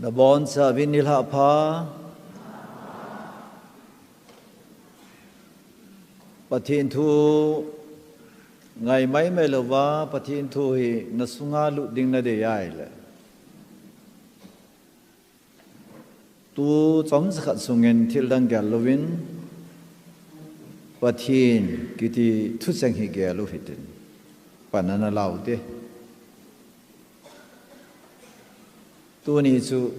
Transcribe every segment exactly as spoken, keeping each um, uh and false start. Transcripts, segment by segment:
Nabonchauvin nilhah pha. Pathen thu ngai maimai louva, Pathen thu hi nasunga lut ding nadei ahile, tu chomcha khat sungin thildang gel louvin, Pathen kiti thucheng hi gel u hitin, pan ana lau te. Tuni chu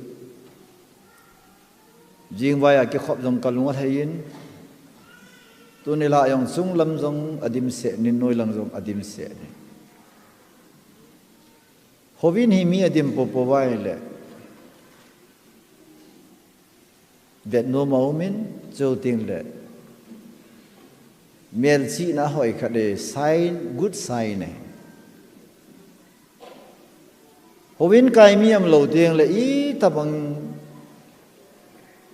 jingvai a kikhop jong kalung alhai in, tuni lah jong chunglam jong adimset in, noilang jong adimset in. Houbung hi mi adim popo uva ahile, vetnom aumin, chuteng le melchihna hoi khat e, sign, good sign e. Houbung kai mi umlou teng le itobang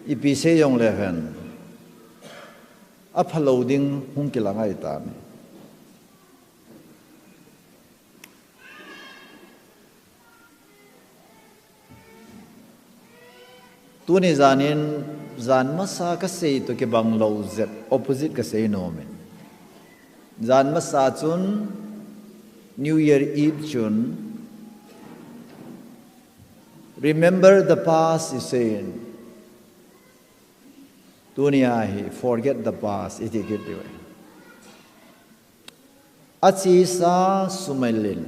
ipi sei jongle hen, aphalou ding hung kilang ahitai. Tuni janin, jan masa kasei toh kibang lou jep, opposite kasei nomin. Jan masa chun, New Year Eve chun, "Remember the past," isei in. Tunia hi, "Forget the past," iti kit diu ahi. Achesa sumil in.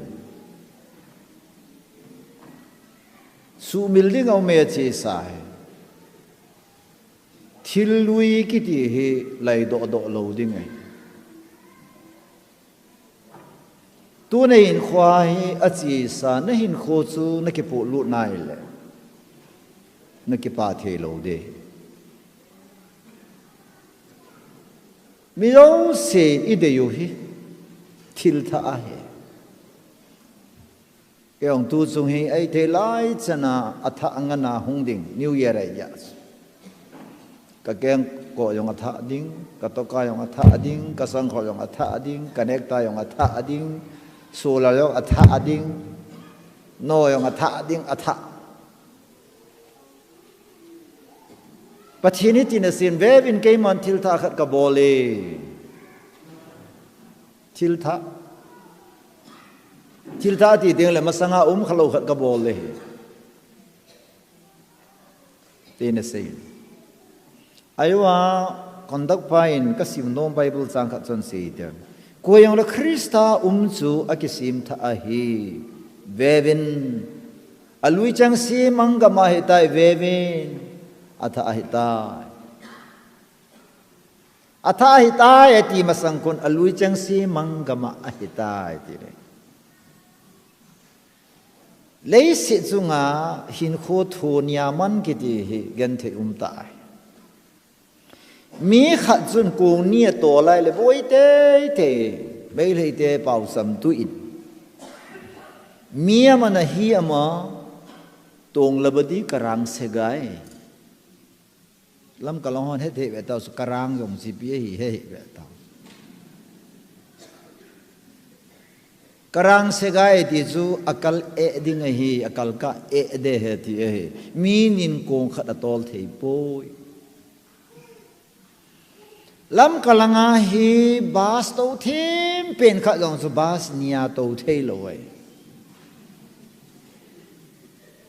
Sumil ding aume achesa hi. Thil lui kiti hi laidoh doh lou ding ahi. Tuna hinkho hi achesa, nahinkho chu nakipolut nai le, nakipah thei lou ding. Mi jousen idei u hi thil thah ahi. Kei jong tu chung hi ahithei lai chana athah ngana hung ding, New Year ahi a. Ka kengkoh jong athah ding, ka toka jong athah ding, ka sangkhol jong athah ding, ka necktie jong athah ding, solar jong athah ding, no jong athah ding, athah. Pathen in hitin asei in, "Veuvin, keiman thil thah khat kabol e." Thil thah. Thil thah ati teng le masanga um khalou khat kabol e, tin asei in. Ahivang, conduct pa in kasim nom Bible chang khat chun asei te. Koi jong le Christa um chu akisem thah ahi. Veuvin, alui chengse mang gam'a ahitai, veuvin, athah ahitai. Athah ahitai ati masang khun alui chengse mang gam'a ahitai ati le. Leiset chunga hinkho thon nia man kiti hi genthei um tai. Mi khat chun kong ni atol lai le boi teitei, Meitei te pau cham tu in. Mi ama nahi ama, tong labadi karang segai. Lamka lang hon het het ve tau, chu karang jong chipi ahi, het het ve tau. Karang segai ti chu akal eh ding ahi, akal kah eh ding ahi ti ahi. Mi nin kong khat atol thei poi. Lamka langa hi bus to them pen khat jong chu bus nia to thei lou ahi.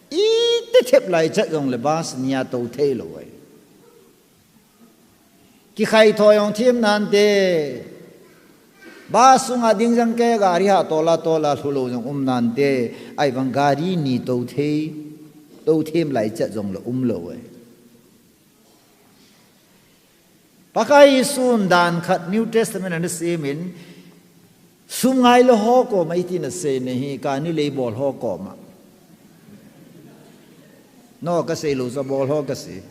Iti thep lai chat jong le bus nia to thei lou ahi. Kikhai tho jong them nante. Bus sunga ding jang kei gari ha tola tola lhu lou jong um nante. Ahivang gari ni to thei, to them lai chat jong le um lou ahi. Pakai Jesun dan khat New Testament ana semin, sum ngai lou ho koma hitin asei in ahi, kani lei bol ho koma. No kasei lou chu bol ho kasei.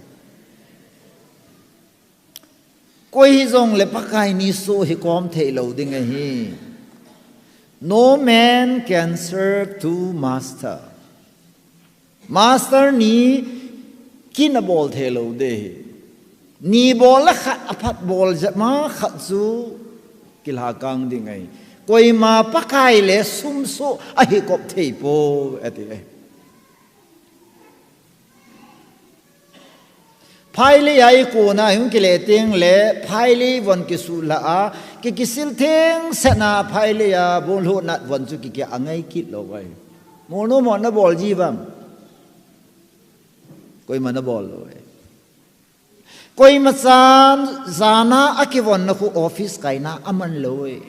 Koi hijong le Pakai ni soh hi kom thei lou ding ahi. No man can serve two master. Master ni kin abol thei lou ding ahi. Ni bol le khat aphat bol jep ma khat chu kilha kang ding ahi. Koima Pakai le sum soh ahi kop thei poi ati ahi. Phailei a ikona hung kile teng le, phailei von kisu la a, ki kisil theng sena phailei a, bol hu nat von chu ki ki angai kit lo vai. Mo no mo na bol ji vam. Koima na bol lo vai. Koima chan, jana a kivon na khu office kaina aman lo vai.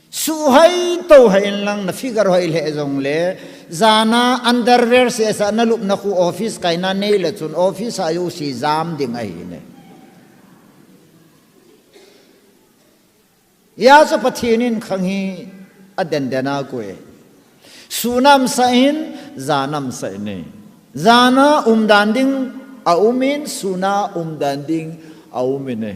Suhai to hai in lang na figure hoi le jong le, jana underwear se sa na lup na khu office kaina nei le chun office a yo si jam ding ahi ne. Ya chu Pathen in khang hi a den den a koi. Sunam sa in, janam sa in ne. Jana um dan ding a um in, suna um dan ding a um in ne.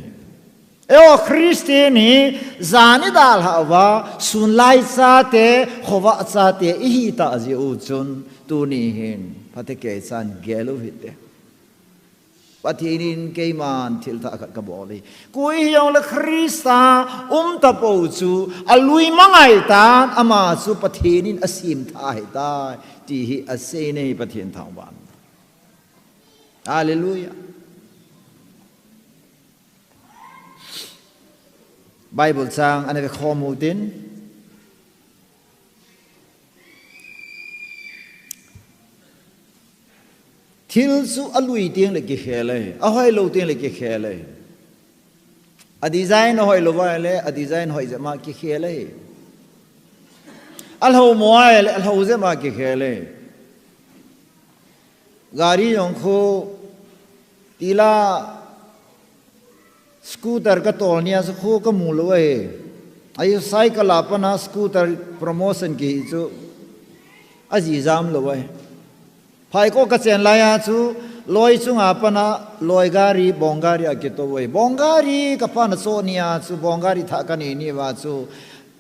Eo Christian hi jani dal hava, sun lai chate, khova chate, ihi ta ji u chun, tuni hin, phate kei chan gel u hite. Pathen in keiman thil thah khat ka bol hi. Koi hi jong le Christa um ta po chu, a lui mangai tan, ama chu Pathen in a sim tha hi ta, ti hi a sei nei Pathen thangvah. Hallelujah. Bible chang ana ve khom u tin. Thil chu a lui teng le kikhel e, a hoi lo teng le kikhel e. A design a hoi lo vai le, a design hoi jep ma kikhel e. A lo mo ai le, a lo jep ma kikhel e. Gari jong khu tila scooter ka tol nia chu khu ka mu lo e. Ai cycle a pana scooter promotion ki chu a ji jam lo e. Phai ko ka chen lai a chu loi chunga pana loi gari, bong gari a kito e. Bong gari ka pana cho nia chu bong gari tha ka ni ni va chu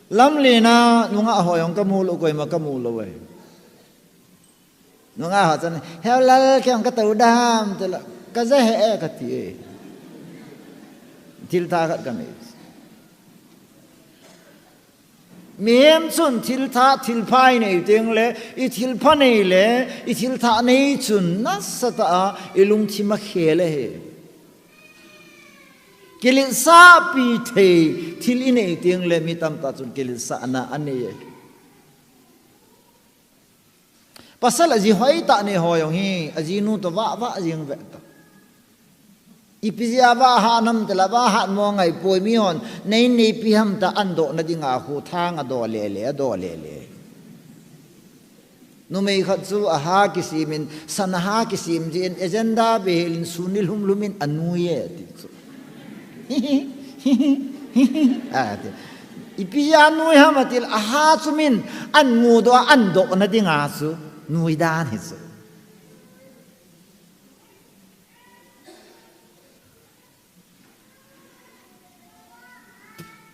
lam le na nunga hoi jong ka mu lo, koima ka mu lo e. Nunga ho chun, "He lal, kei jong ka to dam," ti la, "Ka ja he e," ka ti e. Thil thah khat ka nei. Mihem chun thil thah, thil pha i nei teng le, i thil pha nei le, i thil thah nei chun nasatah a i lungthim a khel e. Kiletsahpi thei thil i nei teng le, mi tamtah chun kiletsahna a nei e. Pasal a ji hoi tah nei ho jong hi, a jinu to vah vah jing ve ta. Ipi jeh a vah hat nam ti la, vah hat mo ngai poi, mi hon nei neipi ham ta an doh na dinga khu thang a doh le le, a doh le le. Numei khat chu a ha kisim in, san a ha kisim jin, agenda behel in sun ni lhum lhum in a nui e ti chu. A ti. Ipi a nui ham a ti la, a ha chu min an mu doh a, an doh na dinga chu nui dan hi chu.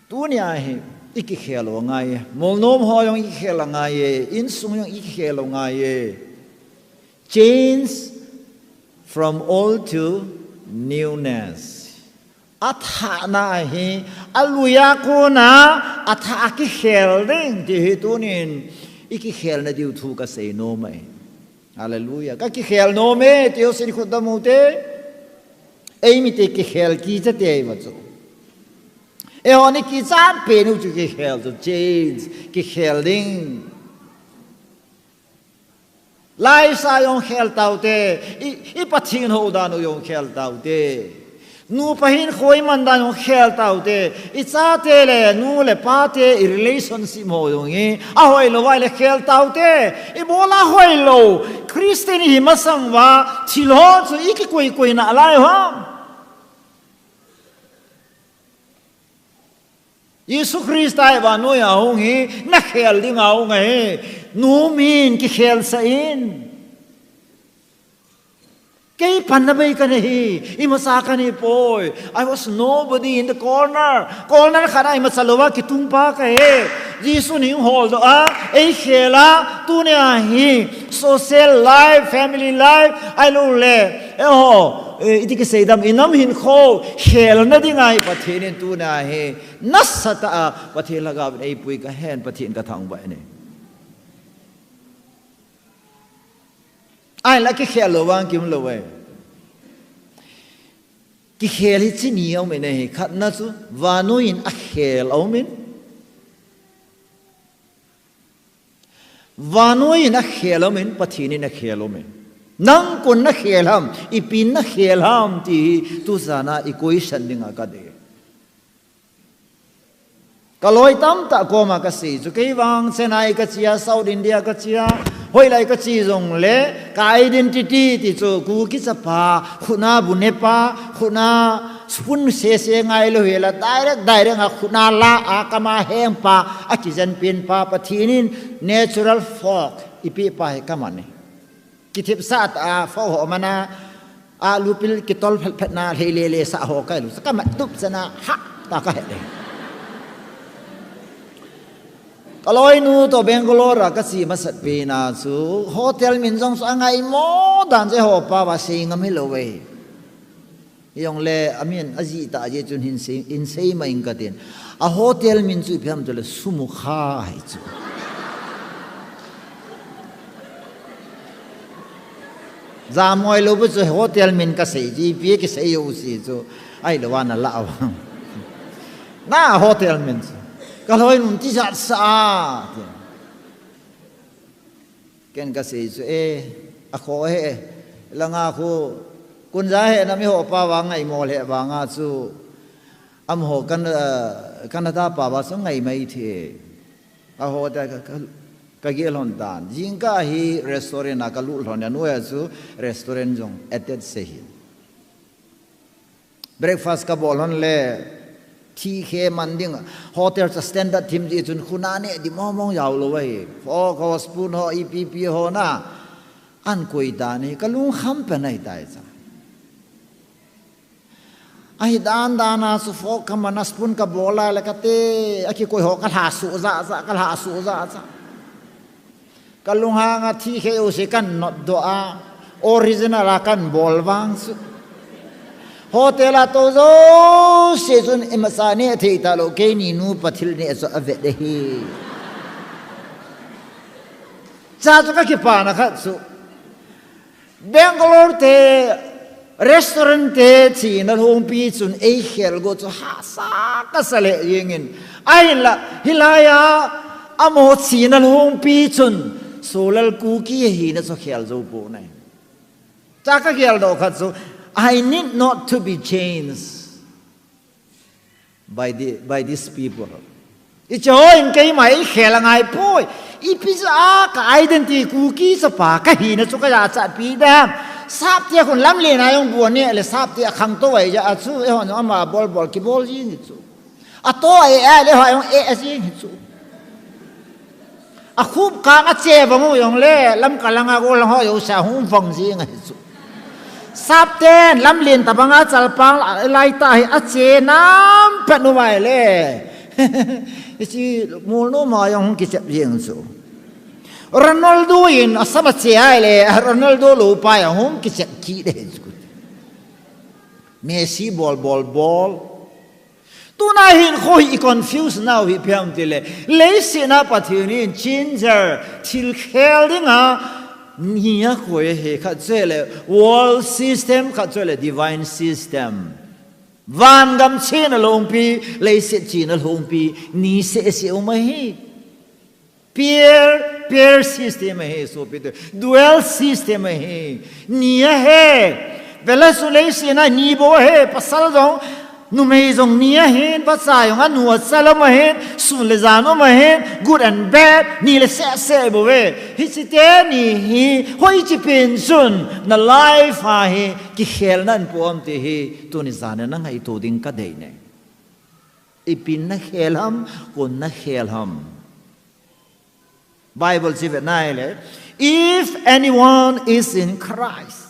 Tunia hi i kikhel u ngai e, molnom ho jong i kikhel u ngai e, insung jong i kikhel u ngai e. Change from old to newness. A thahna hi, a lui a kona, a thah a kikhel ding, ti hi tunin, i kikhelna diu thu ka sei nom e. Hallelujah. Ka kikhel nom e, ti ho sin khut dam u te. Ei mite kikhel kicha te ei va chu. Ei hon i kichat pen u chu kikhel chu, change, kikhel ding. Laisa jong khel tau te, i, i Pathen hou dan u jong khel tau te. Nupa hinkho i man dan jong khel tau te. I chate le, nu le pa te, i relationship ho jong hi, a hoi lo vai le khel tau te. I bol a hoi lo, Christian i hi masang uva, thil ho chu i kikoi koi na lai ham. Jesu Christa hi vannoi a hung hi, na khel ding a hung ahi. Nom in kikhel sah in. Kei panna bei ka nei hi, imacha ka nei poi. I was nobody in the corner. Corner khat a imacha louva kitung pa ka hi. Jesu in hol doh a, ei khel a, tunia hi social life, family life, ahilou le, eiho, eh, iti kisei dam, i nam hinkho khelna dinga hi Pathen in tunia hi nasatah a Pathen lhagao in eipui ka hen, Pathen ka thangvah e. Ahinla kikhel lou vang kium lou e. Kikhel hi chi ni a um in ahi, khatna chu vannoi in akhel a um in, vannoi in akhel a um in, Pathen in akhel a um in. Nang koin nakhel ham, ipi in nakhel ham ti hi tujana i question dinga kadei. Kaloi tamtah koma kasei chu, kei vang Chennai kache a, South India kache a, hoilai kache jongle ka identity ti chu Kuki chapa, khutna bu ne pa, khutna spoon sese ngailou hela, direct direct a khutna la a kama heng pa, akijen pen pa, Pathen in natural fork ipeh pa hi kaman e. Kithipsah tah a fork ho mana, alu pil kitol phet phet na, lei le le sah ho kailou, sa kamat tup chana, ha, ta kahe le. Kaloinu toh Bangalore a kache masat pena chu hotel min jong chu angaimo dan chu eiho pao va sei ngam hilou ve. Hijongle amin ajih tah jeh chun hin sei, hin sei mai ing katin. A hotel min chu ipi ham tile Sumukha ahi chu. Jam ngoilou bu chu hotel min kasei ji, ipi kisei jouse chu ahilou va nalah uva. Na hotel min chu. Kaloinun tijat sa a, ti. Ken kasei chu, e, akhoh e, langa khu, kunja he nam eiho pao va ngaimo le vanga chu, amaho kan, eh, Canada pao va chu ngai mai thei. Aho ta ka, ka, kagel lhon tan. Jingkah hi restaurant a kalut lhon a, noiya chu restaurant jong attach se hi. Breakfast kabol lhon le, thikhe man ding, hotel chu standard thim jeh chun khutna neh di mong mong jaolou ahi. Fork ho, spoon ho, ipi ipi ho na, ahin koi tan ahi, kalungkham pen ahitai cha. Ahi dan dan a chu fork kaman a, spoon kabol a le kate, akikoi ho kalha suh ja ja, kalha suh ja ja. Kalunghang a thikhe jouse kahin notdoh a, original a kahin bol vang chu. Hotel a tou jouse chun imacha neh thei talou, keini nupa thil neh chu avet ahi. Cha chu kakipana khat chu. Bangalore te, restaurant te chena lhungpi chun eikhel go chu hahsa kasa lheh jengin. Ahinla, hilai a amaho chena lhungpi chun Solal Kuki ahina chu khel jou pon ahi. Cha kageldoh khat chu, I need not to be changed by the, by these people. Hiche ho in keima eikhel angai poi. Ipi jeh a ka identity Kuki chapa kahina chu kajachatpi dem. Sapte khun lamlen a jong bu aneh le sapte akhangtou ahi jeh a chu, eihon jong ama bol bol kibol jing hi chu. Ato a e a le eiho jong e a jing hi chu. Akhup kang a che vang u jongle, lamkal langa gollhang ho jouse ahung vang jing ahi chu. Sapten lamlen tabanga chalpang laitah hi ache nam pet u vai le. Hiche molnom a jong hung kichep jeng chu. Ronaldo in asam ache ahile, Ronaldo loupa jong hung kichep kit ahi chu. Messi bol bol bol. Tuna hin kho hi i confuse nau hi ipi ham tile, leiset a Pathen in changer, thil khel dinga ni akoi ahi, khat chu ahile world system, khat chu ahile divine system. Vangam chena lhungpi, leiset chena lhungpi, ni seh seh um ahi. Pair, pair system ahi, sopite. Dual system ahi. Ni ahi. Vele chu leiset a ni bou ahi, pasal jong, numei jong ni ahin, vacha jong anu acha lam ahin, sun le jan um ahin, good and bad, ni le seh seh bou ahi. Hiche teni hi, hoiche pen chun, na life a hi, kikhelna ahin po ham ti hi, tuni jan a nangaito ding kadei e. Ipi in nakhel ham, koiin nakhel ham. Bible chu ivet na ahile, if anyone is in Christ.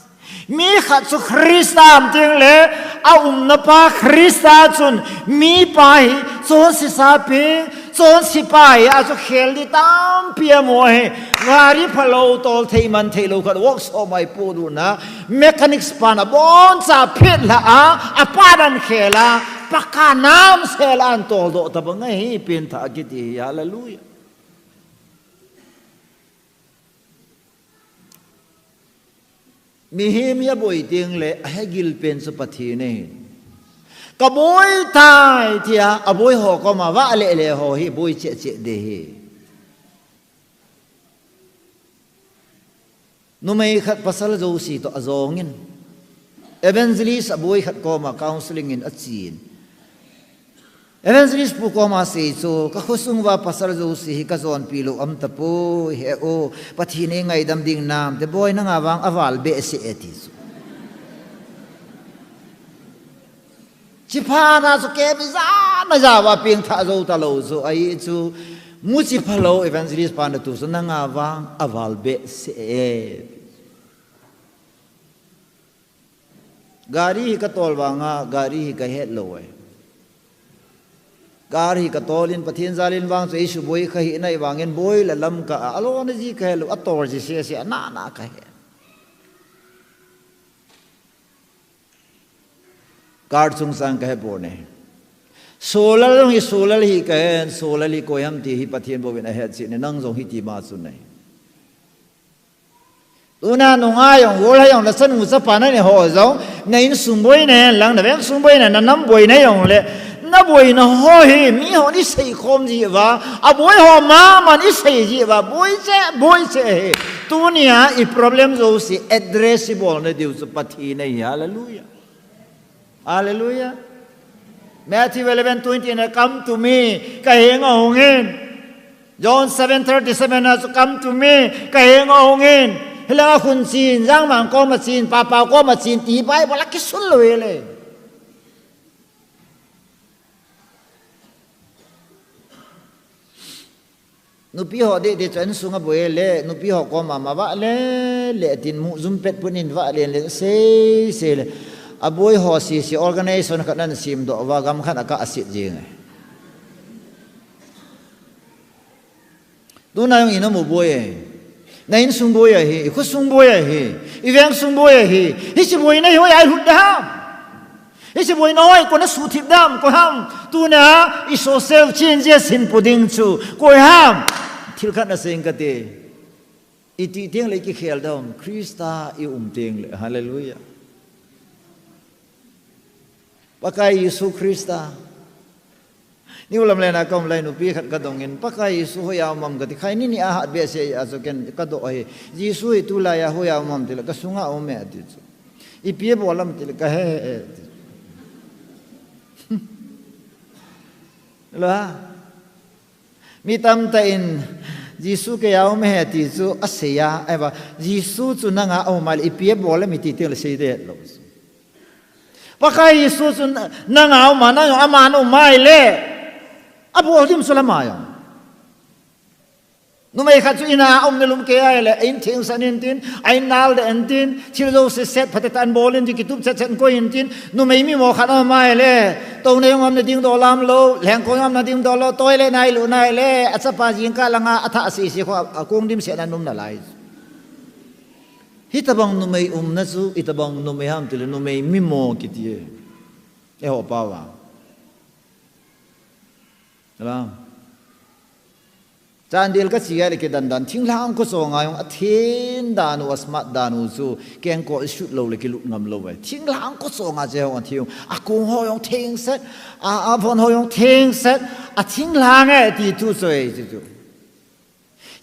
Mi khat chu Christa a um teng le, aumna pa Christa chun, mipa hi, chonse sapi, chonse pa hi, achu khel di tampi amu ahi. Gari phalou, tol thei man thei lou khat, workshop a ipolut na, mechanics pan aboncha phet lha a, apa dan khel a, paka namsel a ahin toldoh tabang ahi, pengthah kiti hi, hallelujah. Mihem hi aboi teng le, ahegil pen chu Pathen ahi. Kaboi tai tia, aboi ho koma vale le ho hi boi cheh cheh ding ahi. Numei khat pasal jouse toh ajongin, evangelist aboi khat koma counseling in achen. Evangelist pu koma asei chu, "Kakhosung uva pasal jouse hi kajonpi lou um tapoi, he o, Pathen in ngaidam ding nam, te boi nanga vang aval behseh e," ati chu. Chipha na chu kei mi ja na ja va peng tha jou ta lou chu, ahi chu, mu chipha lou evangelist pa na tu chu nanga vang aval behseh e. Gari hi katol vanga, gari hi kahet lou e. Gari hi katol in Pathen jal in vang chu eisuboi kahi nai vangin boi le lam ka a, alona ji kahet lou, atol ji sese, ana na kahe. Car chungchang kahe pon e. Solal jong hi solal hi kahen, solal hi koi ham ti hi Pathen bou in ahet chin e, nang jong hiti ma chu nei. Tuna nunga jong, gol ha jong, nachanu chapa nanei ho jong, na insung boi nahen lang, na vengsung boi na, na nam boi na jong le, na boina ho hi, mi hon isei khom ji uva, aboi ho maman isei ji uva, boi cheh, boi cheh hi. Tunia i problem jouse address ibol na diu chu Pathen ahi, hallelujah. Hallelujah. Matthew eleven twenty na, "Come to me, kahenga hungin." John seven thirty-seven na chu, "Come to me, kahenga hungin. Hilanga khun chen, jangmang koma chen, papa koma chen," ti Bible a kisun lou e le. Nupi ho deh deh chu insung aboi le, nupi ho koma ma vale le, tin mu jum pet pun in vale le, sei, sei le. Aboi ho sese organization khat nan sem doh uva, gam khat a kah aset jing e. Tuna jong ina mu boi e. Na insung boi ahi, i khosung boi ahi, i vengsung boi ahi. Hiche boina hi hoi a ilut dam. Hiche boina hoi koi in asuthip dam, koi ham. Tuna i social changes hin pu ding chu, koi ham. Thil khat nasei inge kati. Iti teng le kikhel dam, Christa i um teng le. Hallelujah. Pakai Jesu Christa. New Lamlen a ka um lai nupi khat ka dongin, "Pakai Jesu hoiya um am?" kati. Khai ni ni a hat behseh a chu ken ka doh ahi. "Jesu hi tulai a hoiya um am?" tile, "Ka sunga um e," ati chu. "Ipi abol am?" tile, "Kahe e," ati chu. Lo ha? Mi tamtah in, "Jesu keiya um e," ati chu asei a, ahivang, "Jesu chu nanga um a le, ipi abol am?" iti teng le sei det lou. Pakai Jesu chu nanga um a, nang jong aman um a ahile, abol dim chu lama jong. Numei khat chu ina aum na lum kei ahile, a in thengsah intin, a in nal de intin, thil jouse set phatecha in bol intin, kitup chet chet in koi intin, numei mimo khat aum a ahile, touna jong aum na ding dolam lou, lengkong jong aum na ding dolam lou, toilet na ilut na ahile, achapa jingkah langa athah sese kho a, akong dimset na um nalai. Hitobang numei umna chu, itobang numei ham tile numei mimo kiti e. Eiho pao a. Alam. Chandel kache a le kidan dan. Thinglhang kho chonga jong athen dan u, asmart dan u chu kengkoh isut lou le kilut ngam lou e. Thinglhang kho chonga che ho athen. Akong ho jong thengset. A, avon ho jong thengset. Athinglhang e ti thu chu e chu.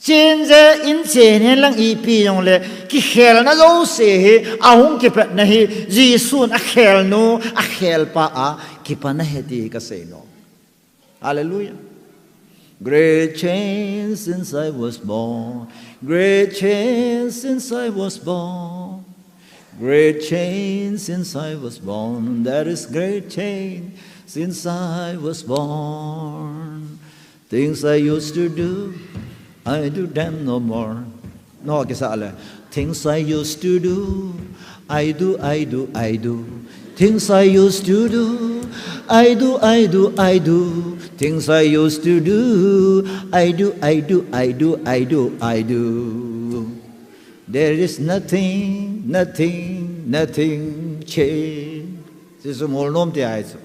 Chin je in chen hen lang ipi jong le, kikhelna jouse hi, ahung kipatna hi, Jesun akhelnu, akhelpa a, kipana ahi ti hi kasei nom. Hallelujah. Great change since I was born. Great change since I was born. Great change since I was born. There is great change since I was born. Things I used to do, I do them no more. No, kisa le. Things I used to do, I do, I do, I do. Things I used to do, I do, I do, I do. Things I used to do, I do, I do, I do, I do, I do. There is nothing, nothing, nothing change. Jesu mol nom ti ahi chu.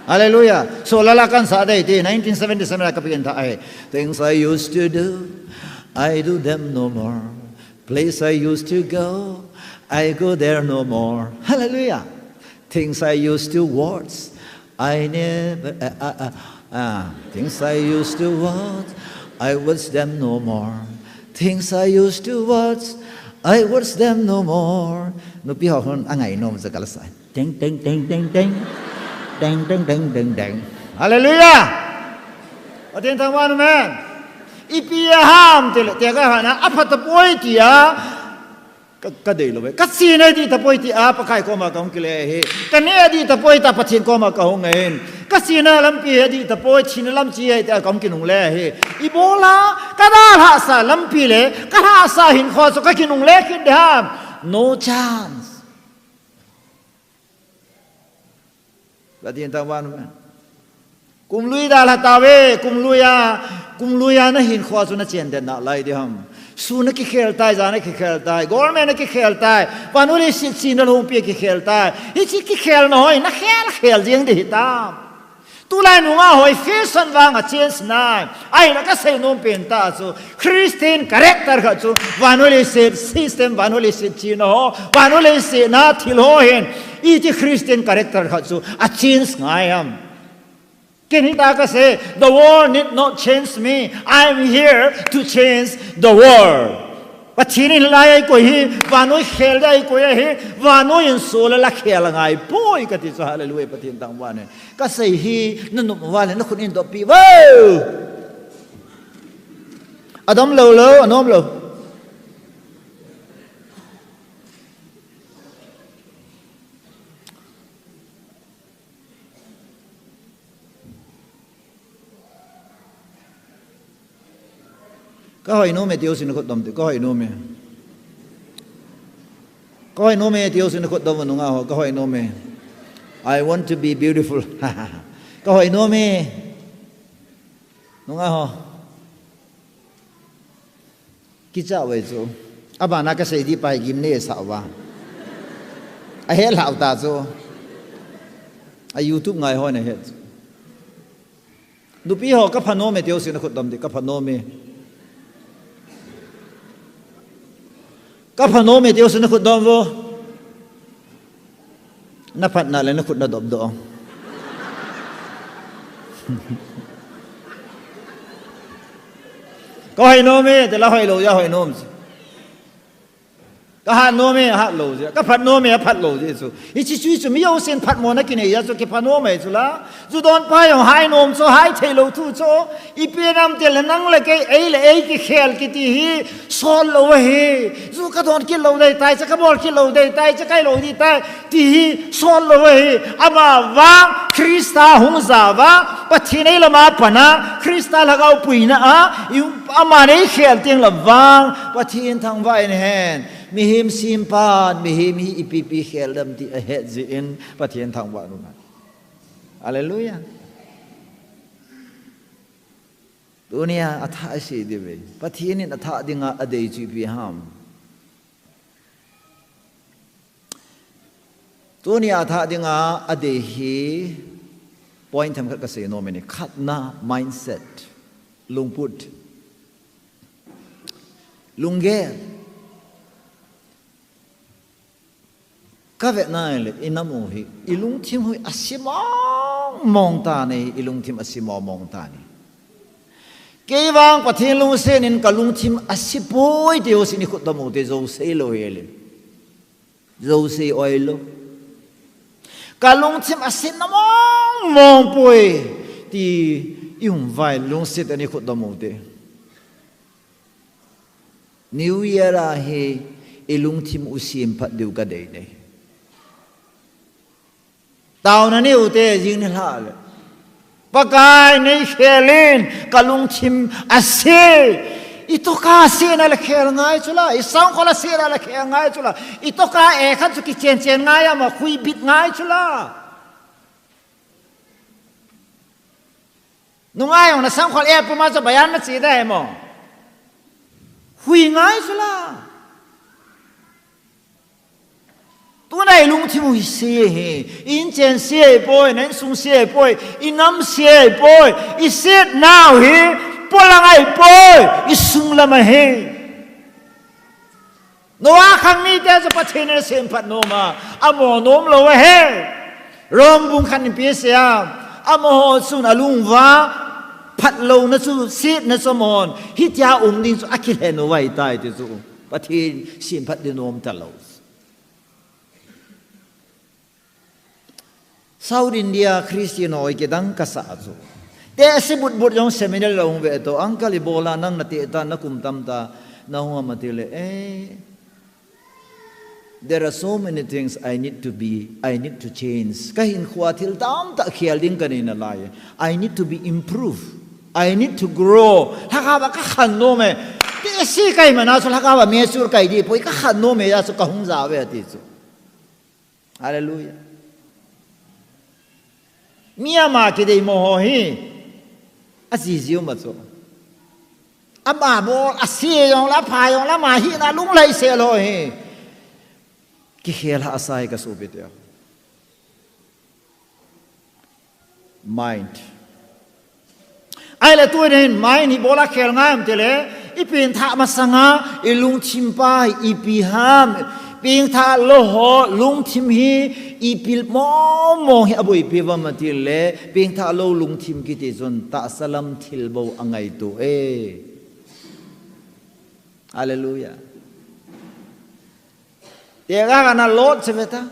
Hallelujah. So lala kan sa dei ti nineteen seventy-seven a kapi in tha ahi. Things I used to do, I do them no more. Place I used to go, I go there no more. Hallelujah. Things I used to watch, I never, uh, uh, uh, uh, things I used to watch, I watch them no more. Things I used to watch, I watch them no more. Nupi ho hon angai nom ja kala sa. Teng, teng, teng, teng, teng. Teng, teng, teng, teng, teng. Hallelujah! Pathen thangvah in, amen. Ipi ham tile, tia ka hana, apha tapoi tia. Ka, ka dei lou ve. Ka chena dih tapoi tia, Pakai koma ka hung kile hi. Ka neh dih tapoi tia, Pathen koma ka hung ngai in. Ka chena lampi hi dih tapoi, thina lam chi hi tia ka hung kinungle hi. Ibola, ka dalhah sa lampi le, ka lhah sa hinkho chu ka kinungle kit ding ham. No chance. Pathen thangvah in, amen. Kum lui dalha tauve, kum lui a, kum lui a na hinkho chu na chen den nalai ding ham. Sun akikhel tai, jan akikhel tai, government akikhel tai, vannoi leiset chena lhompi akikhel tai. Hiche kikhelna ho hi na khel khel jeng ding hitam. Tulai nungah ho hi fashion vang a change nai. Ahinla ka seinom pen tah chu, Christian character khat chu, vannoi leiset system, vannoi leiset chena ho, vannoi leiset a thil ho hin, iti Christian character khat chu a change ngai ham. Ken hitia ka sei, the world need not change me. I am here to change the world. Pathen in hilai a eikoi hi, vannoi khel ding a eikoi ahi, vannoi in sol a la khel angai poi kati chu, hallelujah, Pathen thangvah in. Ka sei hi, na nop uva le, na khut in doppi uvo. Adom lou lou, anom lou. Ka hoi nom e, ti ho sin khut dom ti, ka hoi nom e. Ka hoi nom e, ti ho sin khut dom nunga ho, ka hoi nom e. I want to be beautiful. Ka hoi nom e. Nunga ho. Kicha uve chu. Abana ka sei ding pa hi gimnei sa uva. Ahe lau ta chu. A YouTube ngai ho na he chu. Nupi ho, ka pha nom e, ti ho sin khut dom ti, ka pha nom e. Ka pha nom e, ti ho sin khut dom uvo. Na phat nale na khut na dop doh. Ka hoi nom e, ti la hoi lou jeh a hoi nom. Ka hat nom e, hat lou jeh a. Ka phat nom e, phat lou jeh chu. Hiche chu, chu mi jousen phatmo na kinei jeh a chu, kipha nom e chu la. Ju don pa jong hai nom chu, hai thei lou thu chu. Ipi ham tile nang le kei, ei le ei kikhel kiti hi, sol lou ahi. Ju ka don kit lou ding tai, cha ka bol kit lou ding tai, cha kai lou ding tai, ti hi, sol lou ahi. Ama vang, Christa hung ja uva, Pathen ei lama pana, Christa lhagao puina a, i, ama nei khel teng le vang, Pathen thangvah in hen. Mihem sempan, mihem hi ipi pi khel dem ti ahet jeh in, Pathen thangvah in. Hallelujah. Tunia athah asei diu ve. Pathen in athah dinga adei chu ipi ham. Tunia athah dinga adei hi point themkhat ka sei nom e. Khatna, mindset. Lungput. Lunggel. Ka vet nale, i nam u hi, i lungthim u hi ase mong mong tan ahi, i lungthim ase mong mong tan ahi. Kei vang Pathen lungset in ka lungthim ase poi ti ho sin i khut dom u te, jou sei lou hel in. Jou sei oi lou. Ka lungthim ase na mong mong poi ti i um uva, lungset in i khut dom u te. New Year a hi i lungthim u semphat diu ka dei nai. Taona nei u te, jing nilhah le. Pakai nei khel in, ka lungthim ase. I toka ase na le khel ngai chu la, i sangkhol ase na le khel ngai chu la. I toka e khat chu kichen chen ngai a, ma khui bit ngai chu la. Nungai jong na sangkhol e puma chu bayan na che da he mo. Hui ngai chu la. Tuna i lungthim u hi se hi. I inchen se poi, na insung se poi, i nam se poi, i set nau hi polang ahi poi, i sung lam ahi. Noah khang ni te chu Pathen in asemphat nom a, amo nom lou ahi. Rom bung khat in ipi asei a, amaho chun alung uva, phatlouna chu, setna chu amahon hitia um ding chu akilhen u ahitai ti chu Pathen semphat ding um talou. South India Christian ho kidang kasa chu, tehse butbut jong seminary la hung ve to, uncle, ibola nang nateh ta, nakum tam ta, nahung ham atile, eh, there are so many things I need to be, I need to change. Kahinkhoa thil tamtah khel ding kanei nalai. I need to be improved. I need to grow. Lhagao a kakhan nom e. Tehse kahi mana chu lhagao a mature kahi ding poi, kakhan nom e, achu kahung jao ve ati chu. Hallelujah. Mi ama kideimo ho hi ajiji um a chu. Ama bol, ase jong le, apha jong le, ama hina lunglhaisel ho hi kikhel hahsa ahi kasopite. Mind. Ahile tunin mind hi ibola khel ngai ham tile, ipengthah masanga ilungthim pa hi ipi ham, pengthah lou ho lungthim hi ipi mong mong hi aboipi uvam atile, pengthah lou lungthim kiti chun tahsa lam thil bou angaito e. Hallelujah. Tekah kana Lot chu veta.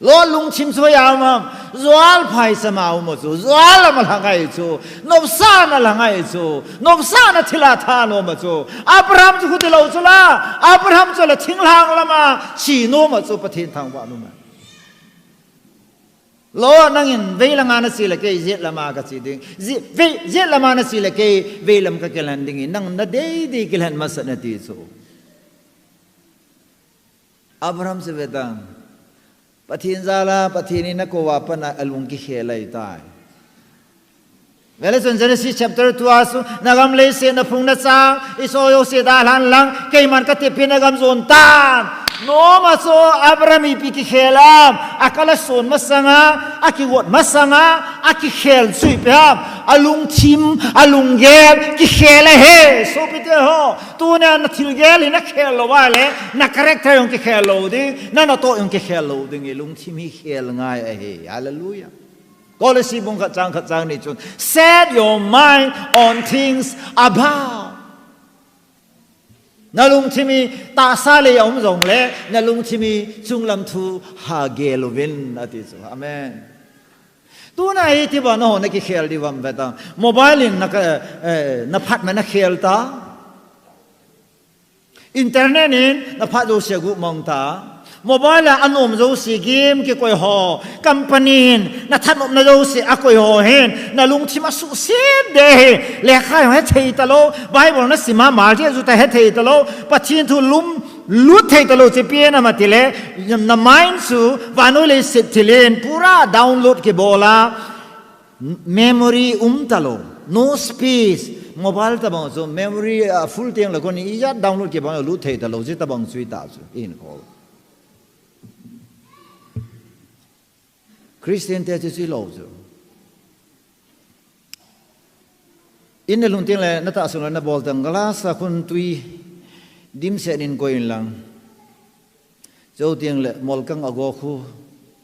Lot lungthim chu hoiya um ham? Jual phai sama um a chu, jual lam a lhangai chu, nopsahna lhangai chu, nopsahna thil a thanom a chu. Abraham chu khuti lou chu la, Abraham chu la thinglhang lama chenom a chu, Pathen thangvah nom a. Lot, nangin veilam a nache le kei, jetlam a kache ding. Je-, vei-, jetlam a nache le kei, veilam kakilhen ding e, nang nadei dei kilhen masat in ati chu. Abraham chu veta, Pathen jal a, Pathen in akou a pat a alung kikhel ahitai. Vele chun Genesis chapter two a chu, nagam leiset naphung nachang, isoh jouse dalhan lang, keiman katepin nagam jon tan. Nom a chu Abraham ipi kikhel ham, akal ason masanga, akigot masanga, akikhel chu ipi ham, alungthim, alunggel, kikhel ahi, sopite ho. Tunia nathilgel hi nakhel lou uva le, na character jong kikhel lou ding, nanatoh jong kikhel lou ding, ilungthim hi khel ngai ahi. Hallelujah. Colossae bung khat chang khat chang ni chun, set your mind on things above. Nalungthim hi tahsa lei a um jongle, nalungthim hi chunglam thu ha gel uvin ati chu. Amen. Tuna hi iti bana ho nakikhel diu ham veta. Mobile in na ka, eh, naphat ma nakhel ta. Internet in naphat jouse guh mang ta. Mobile a anom jouse game kikoi ho, company in nathanopna jouse akoi ho hin, nalungthim asuhset ding ahi. Lekha jong hethei talou, Bible nasim a, Maldives chu ta hethei talou, Pathen thu lum lut thei talou, chu ipi ham atile, na mind chu vannoi leiset thil in pura download kibol a, memory um talou, no space, mobile tabang chu memory, ah, full teng le kon ijat download kibang lut thei talou, chu tabang chu ita chu, in ko. Christian te chu chu lou chu. In nalhun teng le natahsa sung le nabol teng glass a khun tui dimset in koi in lang. Chuteng le molkang ago khu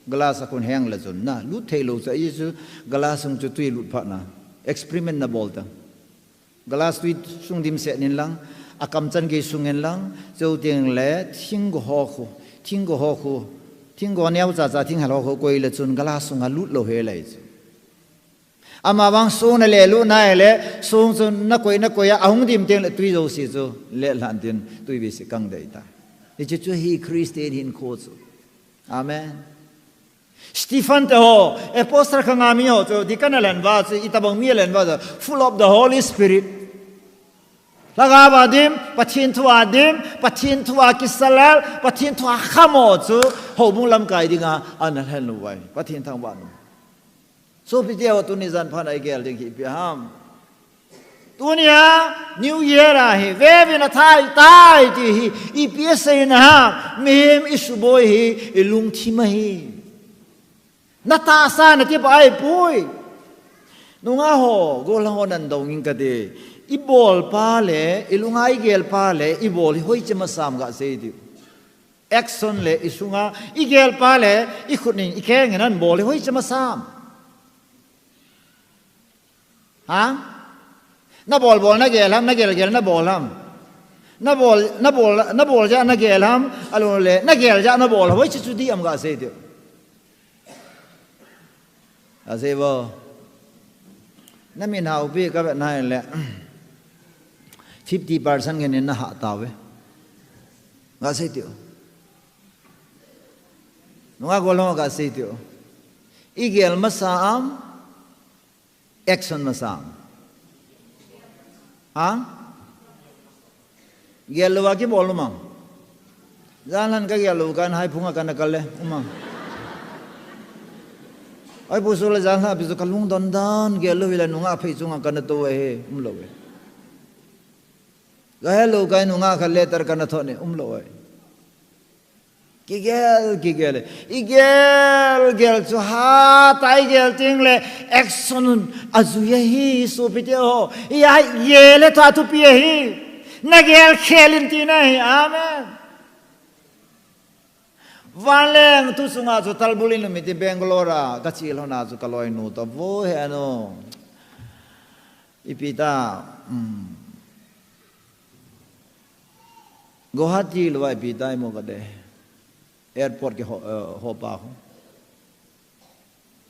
glass a khun heng le chun na lut thei lou chu, ahi chu glass sung chu tui lut phat na experiment nabol ta. Glass tui sung dimset in lang, akamchan gei sung in lang, chuteng le thinggo ho khu, thinggo ho khu, thinggo neo cha cha thinghal ho khu koi le chun glass sung a lut lou hel ahi chu. Ama vang song nale lut nai le, song chu nakoi nakoi a, ahung dim teng le tui jouse chu let lhan tin tui vei se kang dei ta. Hiche chu hi Christian hinkho chu. Amen. Stephen te ho, apostle khat a mi ho chu, deacon a len uva chu, itabang mi a len uva chu, full of the Holy Spirit. Lhagao a dim, Pathen thu a dim, Pathen thu a kisalel, Pathen thu a kham ho chu, houbung lamkai dinga, ana lhen u ahi. Pathen thangvah in um. Sopite ho, tuni jan phat a igel ding hi ipi ham. Tunia, New Year ahi, vevin athai tai ti hi, ipi asei na ham, mihem isuboi hi, ilungthim ahi. Natahsa nati pa ahipoi. Nungah ho, gollhang ho nan dong in kati. Ibol pa le, ilunga igel pa le, ibol hi hoiche masang ham gasei diu. Action le i sunga, i gel pa le i khut in i keng in an bol hi hoiche masam? Ha? Na bol bol na gel ham, na gel gel na bol ham? Na bol, na bol, na bol ja na gel ham, alou le na gel ja na bol ham? Hoiche chu di am ga sei diu. Asei bo. Na min haupi ka vet na le. Fifty percent ngen in na ha tauve. Ga sei tiu. Nunga golhang ga sei tiu. I gel masa am, action masa am? Ha? Gel lou a kibol um am? Janhan ka gel lou kan Haiphung a kana kal le, um am? Ai pu su le janhan pi su ka lungdon dan gel lou le nunga phei chunga kana tou e, um lou e. Ka hel lou ka nunga ka letter kana thot ne, um lou e. Kigel, kigel. I gel, gel chu ha, ta i gel ting le, action un, ajui ahi, sopi teho. I ai gel le tha thupi ahi. Na gel khel in tina ahi. Amen. Vanleng thu sunga chu Talbulin um iti Bangalore a, ka che lhon a chu ka loinu toh, vo he no. Ipi ta, um, Guwahati lou a ipi ta i mo ka de. Airport ke ho, eh, ho pa ho.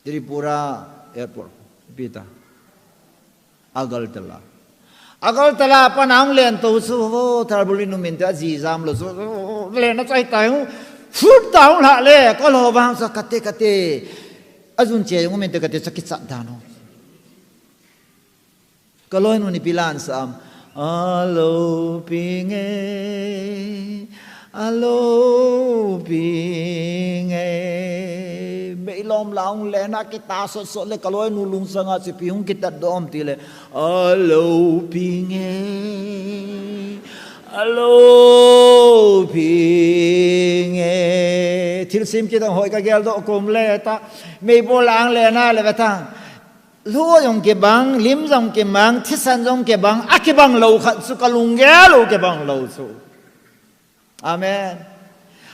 Tripura airport. Ipi ta. Agartala. Agartala pa nang len to su ho, Talbulin um inte aji jam lou su, len a chai tai hu. Fut ta hu la le, ko lo bang sa kate kate. Ajun che jong um inte kate sa kichat dan ho. Ka loinu in ipi la asei am? Aloupinge, aloupinge. Meilom la hung len a kita sot sot le ka loinu lungsang a chu ipi hung kitat dom ti le. Aloupinge, aloupinge. Thilsem kidang hoi ka gel doh kom le ta. Meibol ang le na le ve ta. Lou jong kibang, lim jong kibang, thisan jong kibang, akibang lou khat chu ka lunggel u kibang lou chu. Amen.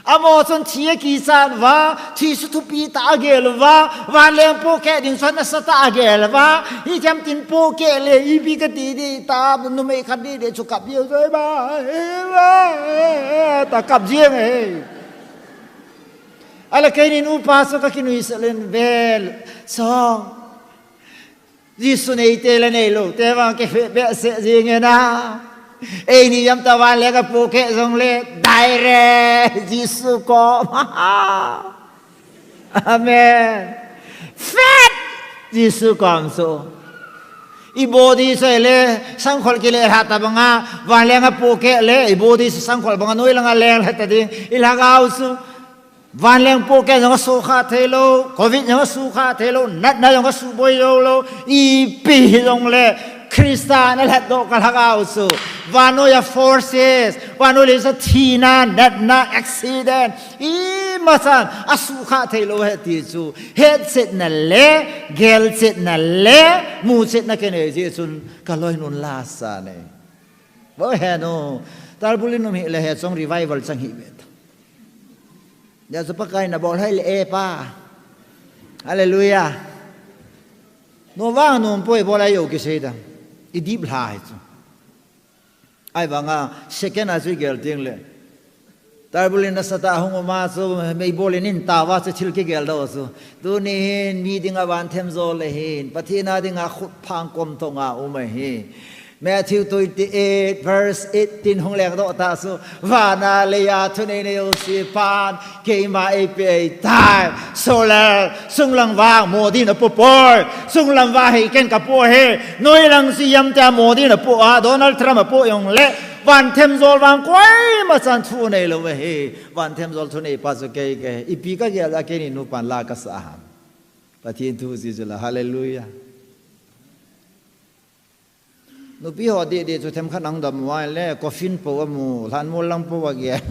Amaho chun thi akichat uva, thi chu thupi tah a agel uva, vanleng pohkeh ding chu nasatah a agel uva, hicham tin pohkeh le, ipi kati ding ta, numei khat ding ding chu kap jeng joi ba, ta kap jeng e. Ahile keinin upa chu ka kinuisat in vel, song. Jesu neite le neilou te vang kiphe behseh jing e na. Eini jam ta vanleng a pohkeh jongle direct Jesu kom. Amen. Phet! Jesu kom chu. I body chu ahile sangkhol kile lha ta banga, vanleng a pohkeh le i body chu sangkhol banga noi langa leng lha ta ding. I lhagao chu Vanleng pohkeh jong asukha theilou, covid jong asukha theilou, natna jong asuboi jou lou, ipi hijongle Christa in alhatdoh ka lhagao chu. Vannoi a forces, vannoi leiset a thina, natna, accident, imasan asukha theilou ahi ti chu. Hetchetna le, gelchetna le, muchetna kinei jeh chun ka loinun lasa nei. Vo henu, Talbulin um hile hiche jong revival chang hi ve ta. Hijeh chun Pakai in abol hoi le e pa. Hallelujah. Nom vang nom poi bol a jo kisei ta. I dip lha hi chu. Ahivanga second a chu i gel teng le. Talbulin nasatah a hung um a chu, meibol in in tao a chu thil kigel doh chu. Tuni hin mi dinga van themjol le hin, Pathen a dinga khut phang kom thong a um ahi. Matthew twenty-eight verse eighteen hung leng doh ta chu, vana leiya thunei nei jouse pan keima eipe eitai. Solar, sunglang vang Modi in apoh poi. Sunglam vang hi ken kapoh ahi. Noilang C M te a Modi in apoh a, Donald Trump apoh jongle, van themjol vang koima chan thu neilou ahi. Van themjol thunei pa chu kei kahi. Ipi kagel a keini nupan la kasa ham? Pathen thu jeh chula, hallelujah. Nupi ho didi chu themkhat nang dam uva le, coffin po amu, lhanmol lang po agel.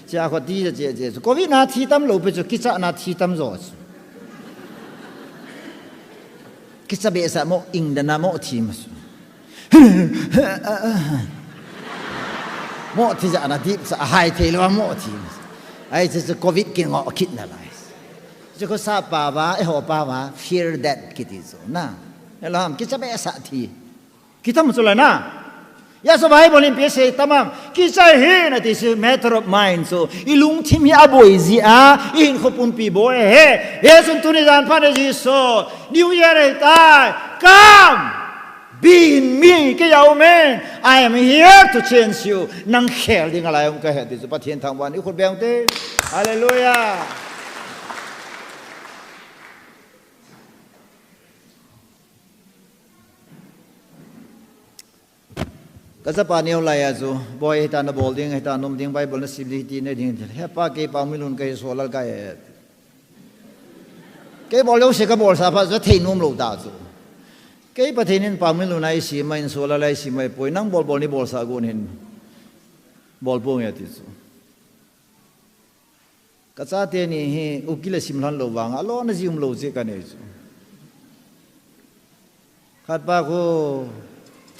Chia kho ti ja che che chu. Covid na thi tam lou pi chu, kicha na thi tam jo chu. Kicha behseh mo, ing dan a mo thi ma chu. Mo thi ja na dip cha hai thei lou mo thi ma chu. Ai, chu, chu covid kingoh kit nalai. Chu khosa pao va, eiho pao va, fear death kiti chu, na. Eloham, kicha behseh thi. Kitam chu la na. Hijeh chun Bible in ipi asei tam em. Kicha hih in ati chu matter of mind chu. I lungthim hi aboi jeh a, i hinkho pumpi boi ahi. Hijeh chun tuni jan phat in Jesu, New Year ahitai. Come, be in me, keiya um in. I am here to change you. Nang khel ding a lai um kahi ti chu Pathen thangvah in i khut beng ute. Hallelujah. Ka chapa neo lai a chu, "Boi, hitia nabol ding, hitia naum ding, Bible nasim ding, hiti nading," ti. "He pa, kei Paominlun kahi, Solal kahi." Kei bol jouse kabol sah phat chu thei nom lou ta chu. "Kei Pathen in Paominlun a eisem ahin, Solal a eisem ahipoi, nang bol bol neibolsah gon hin, bol ponge," ati chu. Ka chate ni hi ukil a sim lhon lou vang a, alona ji um lou cheh kanei chu. Khat pa khu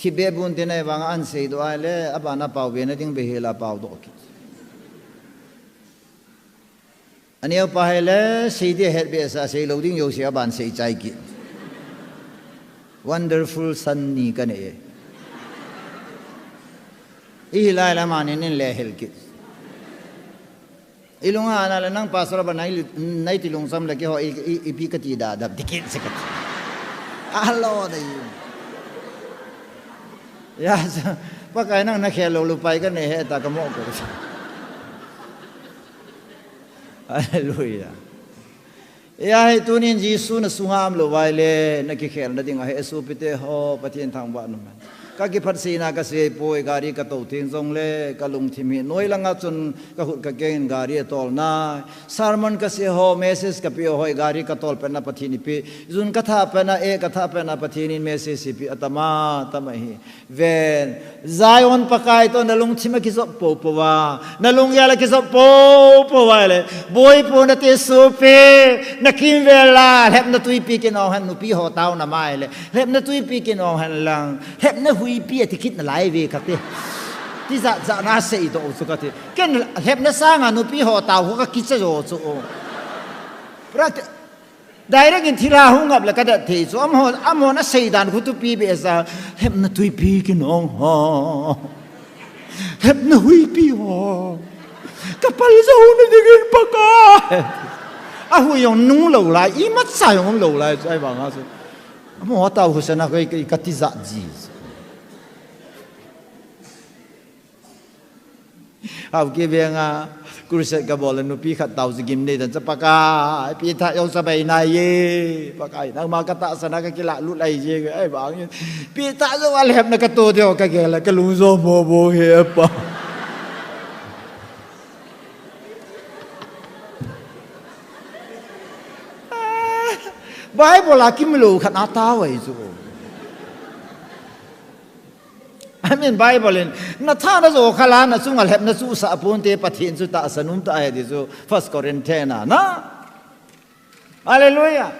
thipbeh bun te nai vang a ahin seidoh ahile, aban a pao be nading beh hel a pao doh kit. Aneo pa hile, sei ding ahet behseh a, sei lou ding jouse aban sei chai kit. Wonderful son ni kanei e. Ihi lai le amani nin le hel kit. I lung a na le nang pastor ba nai, nai ti lungcham le keiho i, i, ipi kati da, da, ti kit se kati. Alo da i. Hijeh chun, Pakai nang nakhel lou lou pai kanei ahi tia kamo ko. Hallelujah. Hijeh hin tunin Jesu nasunga um lou uva ahile, nakikhel nading ahi, sopite ho, Pathen thangvah in um hen. Ka kiphatseina kasei poi, gari katou theng jongle, kalungthim hi, noi langa chun kahut kakeng in gari atol nai. Sermon kasei ho, message kapeh ho, gari katol petna Pathen in eipeh. Jun kathah petna, eh, kathah petna Pathen in message eipeh, atam a, atam ahi. Ven, Zion Pakai toh nalungthim a kijop poupou va, nalunggel a kijop poupou va le, Boi pu nati supi, nakimvel a, lhepna twipi kinong hen nupi ho tao na mai le, lhepna twipi kinong hen lang, lhepna huipi ati kit nalai ve kati. Tijat jat na seidoh u chu kati. Ken lhepna sanga nupi ho tao ho kakicha jo chu. Practi- Direct in thilha hung ngap le kadet thei chu. Amaho, amaho nasei dan khu thupi behseh a. Lhepna twipi kinong ho. Lhepna huipi ho. Kapal jou nading in Pakai. Ahui jong nung lou lai, imacha jong um lou lai chu ahivang a chu. Amaho tao khu sana kei, kei katijat ji. Hauke veng a, crusade kabol a nupi khat tao chu gimnei dan chu, Pakai, Peter jong chu bei nai e, Pakai, nangma katahsan a kakilah lut lai je, ahivang in, Peter jong a lhepna kato ding kagel a, kalung jo mo mo he pa. Bible a kimlou khat a tao ahi chu. Amen. Bible in, nathana jo khala nachunga lhepna chu sah ponte, Pathen chu tahsan um tah ahi ti chu First Corinthians a, na? Hallelujah.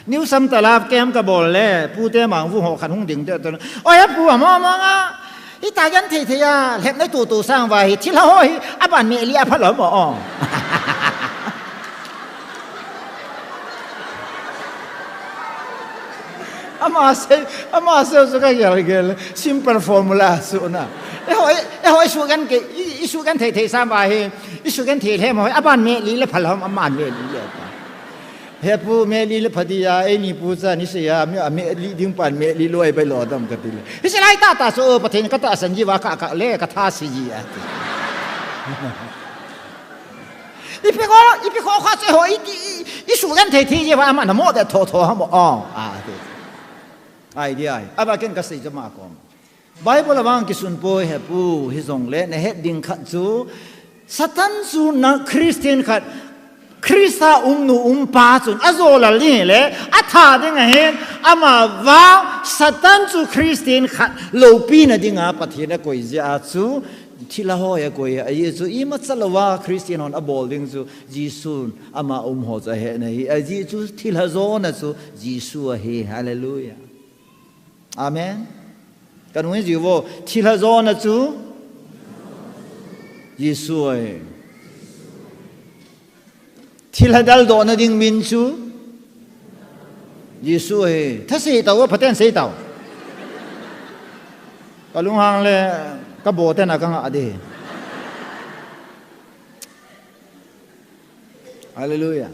New Samtal a camp kabol le, pute mangvu ho khat hung ding te, te, "Oi, a pu, amo, amo nga, hita genthei thei a, lhepna tutu sang uva hi, thilha ho hi, aban meh li a phalou mo." Ama sei, ama sei chu kagel gel. Simple formula chu na. Eiho, eiho, isugenthei, i, isugenthei thei sang uva hi, isugenthei lhem ho, aban meh li le phalou, aban meh li le. He pu, meh li le pha dia, eini pu cha ni sei a, mi, ameh li ding pan meh li lou ahi bai lou dam kati le. Hiche lai tah tah chu, Pathen katahsan ji uva ka, ka le, katha se ji ati. Ipi kho, ipi kho kha che ho, i, i, i, isugenthei thei ji uva, ama namo de tho tho hamo, oh, a, ti. Idea ahi. Aba ken kasei chu ama kom. Bible a vang kisun poi he pu, hijongle, nahet ding khat chu, Satan chu na Christian khat, Christa um nu um pa chun, ajolal ding le, atha ding ahin, ama vang, Satan chu Christian khat, loupina dinga Pathen akoi jeh a chu, Thilha ho hi akoi ahi, ajeh chu imacha louva Christian hon abol ding chu Jesun ama um ho chu ahetna ahi, ajeh chu thilha jona chu Jesu ahi. Hallelujah. Amen. Kanung jiuvo, thilha jona chu Jesu ahi. Thilha daldohna ding min chu Jesu ahi. Thasei tau, Pathen sei tau. Ka lunghang le ka bo tena ka ngah ding. Hallelujah.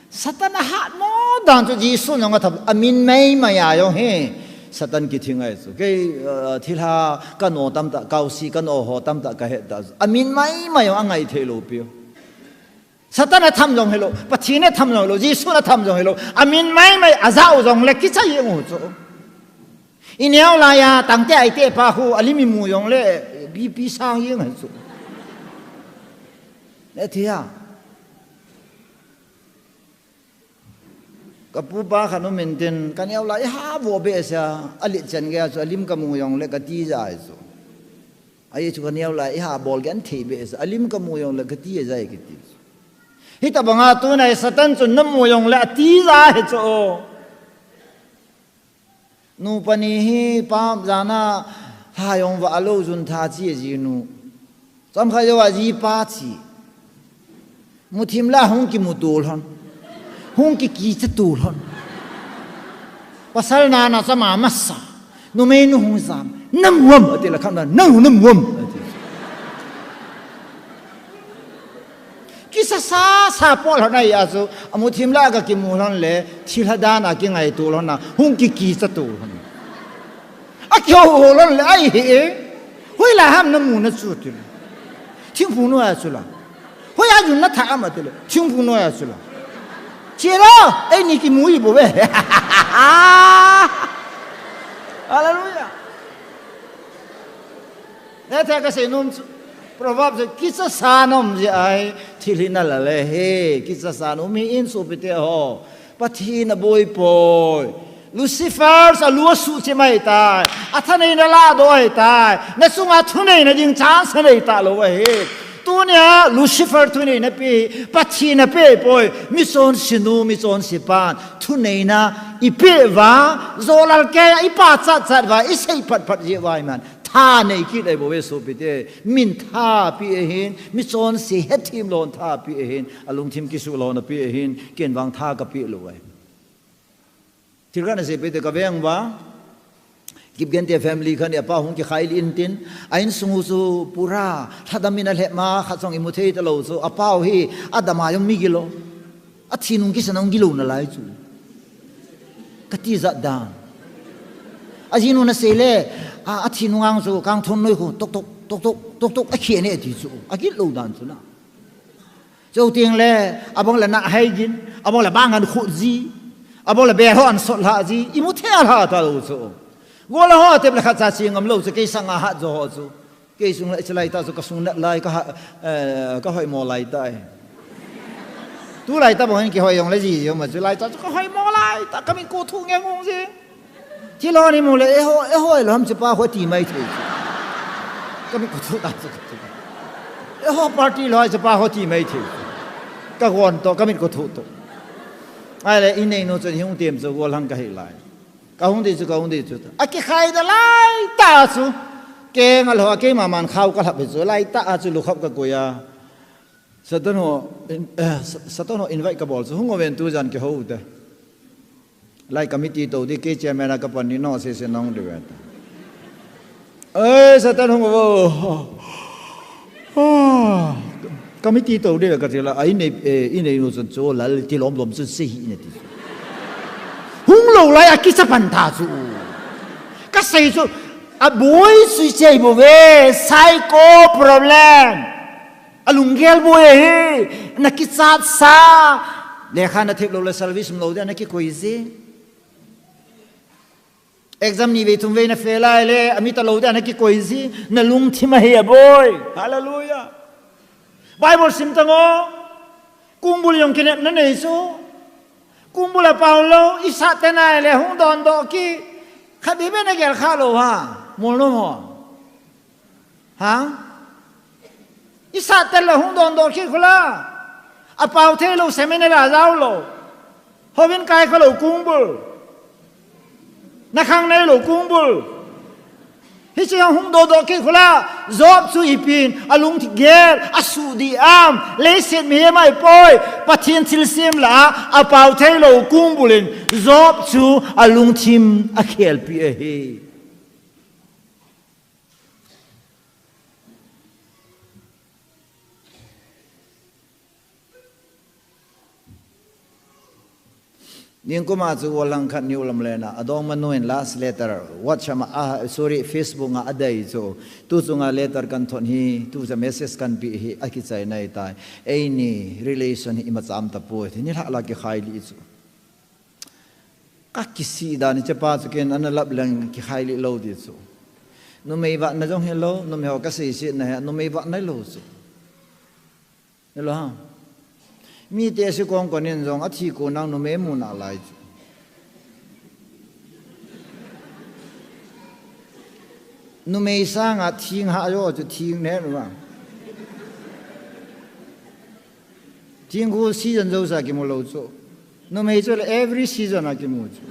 Satan ahatmo dan chu Jesu nung a thap, amin maimai a jong hi Satan kithing ahi chu. Kei, uh, thilha ka no tamtah, kausi ka no ho tamtah ka het ta chu. Amin maimai jong angai thei lou piu. Satan atham jong hilou, Pathen atham jong hilou, Jesu atham jong hilou. Amin maimai a jao jong le kicha jeng u chu. I neo lai a, tangte aite pa khu, alim imu jong le, B P sang jeng ahi chu. Le thia. Ka pu pa khat um intin, ka neo lai, i ha vo behseh a, alet chen gei a chu, alim ka mu jong le ka tija ahi chu. Ahi chu ka neo lai, i ha bol gei an thei behseh a, alim ka mu jong le ka tija ahi kiti chu. Hitabang a tuna hi Satan chun na mu jong le atija ahi chu. Nu pani hi pa jana lha jong va alou jun tha chi a ji nu. Chomkhat jou a ji pa chi. Muthim la hung kimu tul hon. Hung kikicha tul hon. Pasal na na chama masa. Numei nu hung jam. Na mu am ati la khat na, na mu am ati. Kisa sa sa pol hon ahi a chu, amuthim la ka kimu hon le, thilha dan a kingai tul hon a, hung kikicha tul hon. Akiho ho lon le ahi e. Hoilai ham na mu na chu ti le. Thingphung noi a chu la. Hoiya jun na tha am a ti le. Thingphung noi a chu la. Chelo, eini kimu i bou ve. Hallelujah. Nete ka sei nom chu. Proverb chu kicha sa nom ji ahi. Thil hi na la le he. Kicha sa nom hi in sopite ho. Pathen aboi poi. Lucifer chu alu asuh chim ahitai. Athaneina ladoh ahitai. Na chunga thuneina ding chance anei talou ahi. Tunia Lucifer thuneina pe hi Pathen ape poi. Michonse nu, michonse pan thuneina ipeh uva, jolal keiya ipachat chat uva, isei phat phat jeh uva iman. Tha nei kit ahi bou ve sopite. Min tha pe ahin, michonse hethem lou tha pe ahin, alungthim kisuh louna pe ahin, ken vang tha ka pe lou ahi. Thil khat na sei peh te ka veng uva. Kipgen te family khat ni apa hung kikhai lih intin. A insung u chu pura lhadam in alhep ma khat jong imu thei talou chu. Apa u hi adam a jong mi gilou. Athi nung kisan a hung gilou nalai chu. Ka tija dan. Ajinu na sei le, a, athi nung ang chu kangthon noi khu tok tok, tok tok, tok tok, akhe ne ati chu. Agilou dan chu na. Chuteng le, abang le na hai gin, abang le bang an khut ji, abang le bel ho an sot lha ji, imu thei lha talou chu. Gollhang ho tep le khat cha chi ngam lou chu, kei sanga hat jo ho chu. Kei sung le, chulai ta chu ka sung nat lai, ka ha, eh, ka hoimo lai ta e. Tulai ta bang in kihoi jong le ji jong ma, chulai ta chu ka hoimo lai ta, ka min ko thu nge ngung ji. Thil ho ni mu le, eiho, eiho lou ham chu pa ho ti mai thei. Ka min ko thu ta chu ka thu. Eiho party lou chu pa ho ti mai thei. Ka gon to, ka min ko thu to. Ahile, inei nu chun hung tem chu gollhang ka hi lai. Ka hung ding chu, ka hung ding chu. Akikhai da lai ta chu. Keng a lou, keima man khao ka lhap hi chu. Lai ta chu lukhap ka koi a. Satan ho, in, eh, Sa-, Satan ho invite ka bol chu. Hung uven tujan kihou te. Lai committee to di kei chairman a ka pan ni no se se nong di ve ta. Ei, Satan hung uvo. Ah, committee to di ve ka ti la. Ai nei, eh, inei nu chun chu lal ti lom lom chun se hi ne ti. Hung lou lai a kicha pan ta chu. Ka sei chu, aboi sui chei bou ve, psycho problem. Alunggel boi ahi, na kichat sa. Lekha na thep lou le service um lou dia na kikoi ji. Exam ni vei thum vei na fail a le, amit a lou dia na kikoi ji. Na lungthim ahi aboi. Hallelujah. Bible sim tang o. Kungbul jong kinepna nei chu. Kungbul a pao lou, i sat te nai le hung dondoh kit. Khat bebe na gel kha lou ha. Mol nom ho. Ha? I sat te le hung dondoh kit khu la. A pao thei lou seminary a jao lou. Houin kai kha lou kungbul. Na khang nei lou kungbul. Hiche hung dodoh kit khu la, Job chu ipin, alungthim gel, asuh dih am, leiset mihem ahipoi, Pathen thilsem lah a, apao theilou kong bulin, Job chu alungthim akhelpi ahi. Ningkum a chu World langkhat New Lamlen a, adongmanu in last letter, WhatsApp a, ah, sorry, Facebook a adei chu, tu chunga letter kathot hi, tu cha message kape hi, akichai nai tai. Eini relation hi imacha um tapoi, nilhah lah a kikhai lih chu. Kakisih dan hi chepa chu ken ana lap leng kikhai lih lou ti chu. Numei vatna jong hilou, numei ho kaseiset na hi, numei vatna lou chu. Hello ha. Mite si kong konin jong athi kon nang numei mu nalai chu. Numei sanga thing ha jo chu thing ne nu a. Thing khu season jouse a kimu lou chu. Numei chu le every season a kimu chu.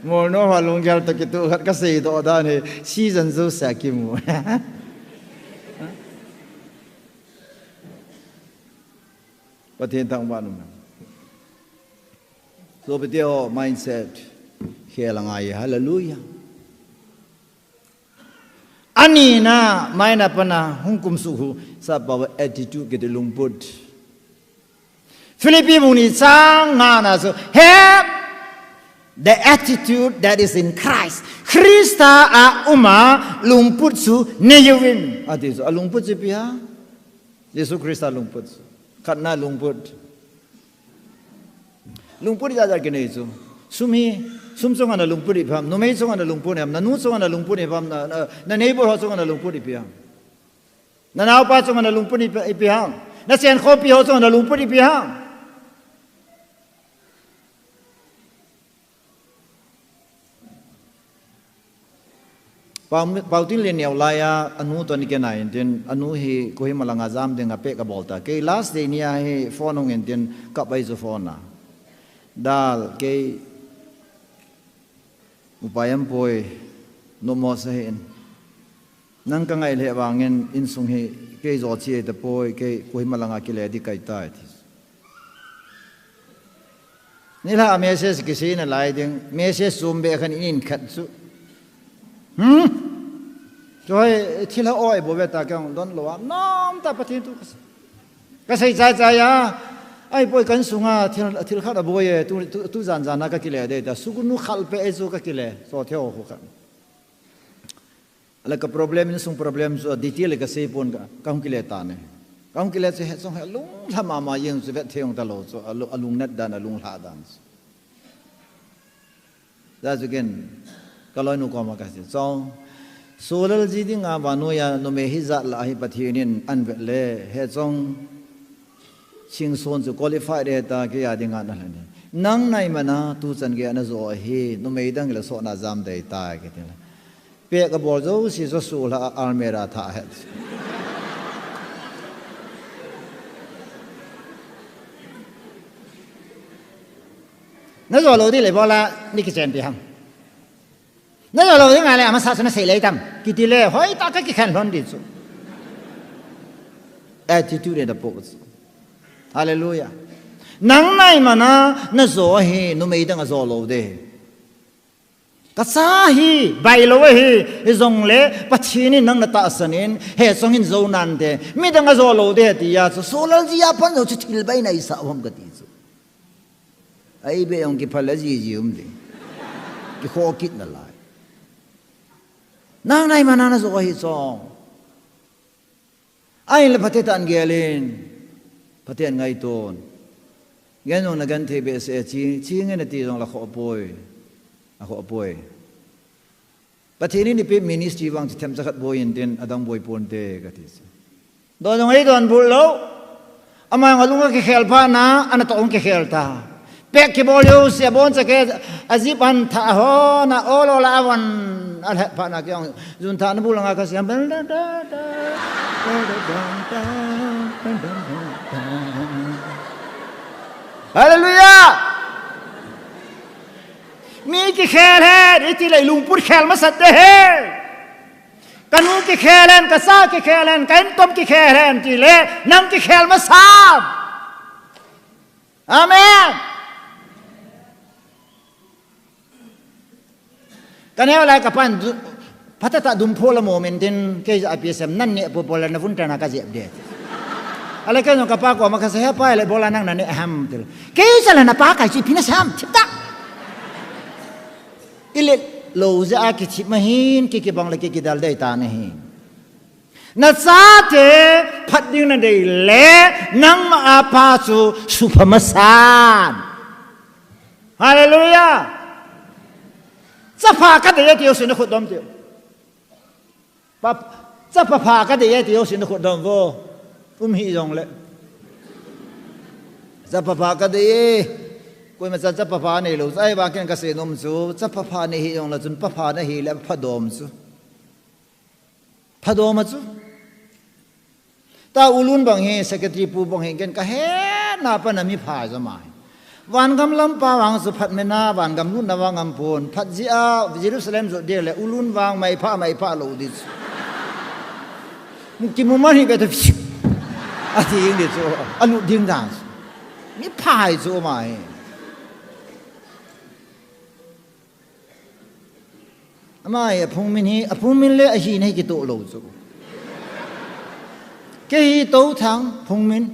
Molnom ho lunggel toh kitoh khat kasei doh dan hi season jouse a kimu. Pathen thangvah in um hen. Sopite ho mindset khel angai, hallelujah. Anina, maina pana hung kumsuh hu, sapa attitude kiti lungput. Philippi bung ni chang nga na chu, have the attitude that is in Christ. Christa a uma lungput chu nei uvin. Ati chu, alungput chu ipi ham? Jesu Christa lungput chu. Khatna lungput. Lungput ijat jat kinei chu. Sum hi, sum chunga na lungput ipi ham, numei chunga na lungput ipi ham, nanu chunga na lungput ipi ham, na, na, na neighbor ho chunga na lungput ipi ham. Nanaopa chunga na lungput ipi, ipi ham. Nachenkhopi ho chunga na lungput ipi ham. Pau, Pau tin le neo lai a, anu toh ni kei na intin, anu hi Kohima langa jam dinga peh kabol ta. Kei last day ni a hi phone hung intin, kap ahi chu phone a. Dal, kei upai aumpoi, nommo sa hih in. Nang kangai lheh vangin insung hi kei jo chi ahi tapoi, kei Kohima langa kile ding kahi tai ti. Nilhah a message kisei nalai ding, message chom beh khan in khat chu. Hmm? Chu hi thil ha oi bou ve ta kei jong don lou a, nom ta Pathen thu kasei. Kasei chai chai a, ahipoi kan sunga thil, thil khat aboi e, tu, tu, tu jan jan a kakile ding ta, sugnu khal pe e chu kakile, so theo khu khan. Ala ka problem, insung problem chu detail le kasei pon ka, kahung kile ta ne. Kahung kile chu he chong he lunglha mama jeng chu vet thei jong talou chu, alu-, alungnat dan, alunglha dan chu. Jeh chu ken, kaloinu koma kasei chu. Solal ji dinga vannoi a numei hijat lah a hi Pathen in ahin vet le, he chong Chingson chu qualified ahi ta, kei a dinga nalhen e. Nang nai mana, tuchan gei a najo ahi, numei dang le sohna jam dei tai, kei ti le. Peh kabol jouse chu solal a almirah thah ahi. Najo lou ding le bol a, nei kichenpi ham. Najo lou ding a le, amasa chu nasei lei tam. Kiti le, hoitah a kakikhen lhon ding chu. Attitude in apoh chu. Hallelujah. Nang nai mana, najo ahi, numei dang ajo lou ding. Kacha hi, bailou ahi, hijongle, Pathen in nang natahsan in, he chong hin jo nante, midang ajo lou ding tia chu, solal ji a pan jong chu thil bai naisah u ham kati chu. Ahi beh jong kiphal a jiji um ding. Kikhoh kit nalai. Nang nai mana najo ahi chong. Ahin le phatah in gel in. Phatah in ngaiton. Gen jong nagen thei behseh e, chi, chi nge nati jong le akhoh poi. Akhoh poi. Pathen in eipeh ministry vang chu themcha khat boi intin adang boi ponte kati chu. Don jong eidonbut lou. Ama jong alung akikhel phat na, anatoh jong kikhel ta. Peh kibol jouse, aboncha kei, ajip ahin thah hon a, ol ol a avon, alhep phat na kei jong, jun thah na bu langa kasiam. Hallelujah! Mi kikhel hen, iti le lungput khel masat de hen. Ka nu kikhel hen, ka cha kikhel hen, ka intom kikhel hen, ti le nang kikhel masat. Amen. Ka neo lai ka pan du-, phatah tah dum pho la moment in, kei ja a P S M nan ne po po la na vun ta na ka jep de. Ale kei jong ka pa koma ka sa he pa le bola nang na ne ham til. Kei ja la na pa ka chi pina sam, thip ta. Ile lo ja a kichip ma hin, ki kibang le ki kidal dei ta na hin. Na chate phat ding na dei le, nangma a pa chu supha masan. Hallelujah. Chapa ka dei e ti u sin na khut dom ti u. Pa, chapa pa ka dei e ti u sin na khut dom vo. Um hi jong le. Chapa pa ka dei e. Koima cha chapa pa nei lo. Chai ba ken ka sei nom chu. Chapa pa nei hi jong la chun pa pa na hi le pha dom chu. Pha dom a chu. Ta U Lun bang hi, secretary pu bang hi, ken ka he na pa na mi pha ja ma hi. Van gam lam pa vang chu phat mena, van gam lutna vang am pon, phat ji a, Jerusalem jo de le, U Lun vang mai pha, mai pha lo di chu. Mu ki mu ma hi be to, a ti ding di chu, a lut ding dan chu. Mi pha hi chu ma hi. Ama hi a phungmin hi, a phungmin le a hina hi kitoh lo chu. Kei hi Touthang phungmin,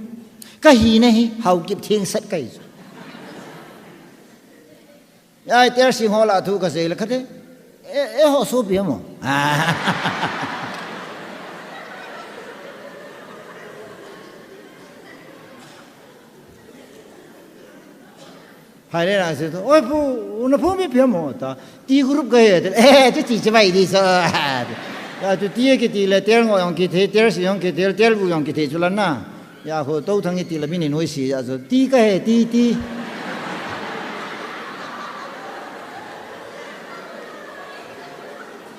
ka hina hi Haokip Thengsat kahi chu. Ai, Tersing ho la thu ka sei le kha te. E, e ho sopi mo. Hai le na se to. Oi pu, na phung mi pia mo ta. Ti group ka he. Eh, ti ti che bai di sa. Ya tu ti kiti le Tel Ngo jong kiti, Tersing jong kiti, Telbu jong kiti chu la na. Ya ho Touthang kiti la min in hoi si ya chu. Ti ka he, ti, ti.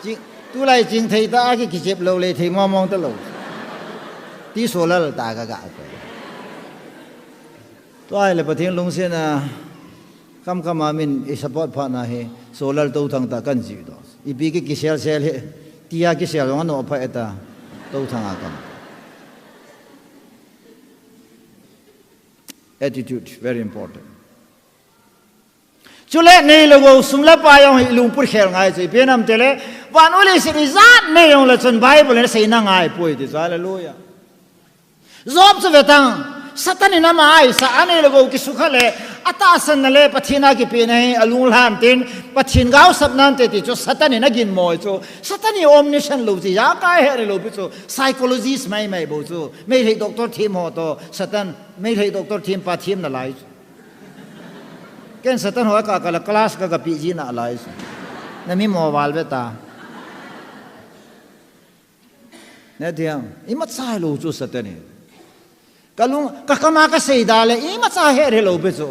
Chi, tulai ching thei ta a ki kichep lo le thei mo mong ta lo. Ti so la ta ka ga ko. Tua hi le Pathen lungsetna, kam kam a min i support phat na hi, Solal Touthang ta kan ji do. Ipi ki kisel sel hi, tia kisel jong ano pha eta, Touthang a kan. Attitude, very important. Chule nei le gou sum le pai jong hi lungput khel ngai chu, ipi nam te le, van u leiset ijat nei jong le chun Bible in asei na ngai poi ti chu, hallelujah. Job chu ve tang, Satan in ama aisa, anei le gou kisukha le, atahsan na le, Pathen a kipe na hi, alunglham tin, Pathen gaosap nante ti chu, Satan in agin moi chu, Satan hi omniscient lo chu, ijakai he le lo pi chu, psychologist mai mai bou chu, Meitei doctor them ho to, Satan, Meitei doctor them pa them na lai chu. Ken Satan ho ka ka la class ka ka pi ji na lai chu. Na mi mo val ve ta. Ne tiang, imacha lo chu Satan hi. Ka lung, ka kama ka sei da le, imacha he re lo pe chu.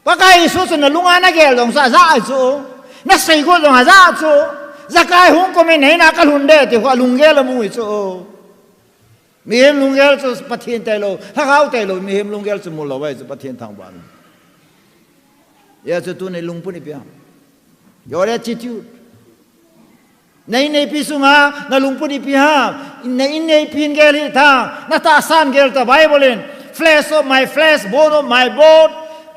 Pakai Jesu chu na lunga na gel dong sa ja chu. Na sei go dong ja chu. Jakai hung ko mi nei na ka lhun de ti ho lunggel a mu chu. Mihem lunggel chu Pathen tai lo, Lhagao tai lo, mihem lunggel chu mu lo vai chu Pathen thangvah. Ya chu tuni lungput ipi ham. Your attitude. Na inneipi sunga, na lungput ipi ham. Na inneipi in gel hi ta, na tahsan gel ta Bible in. Flesh of my flesh, bone of my bone.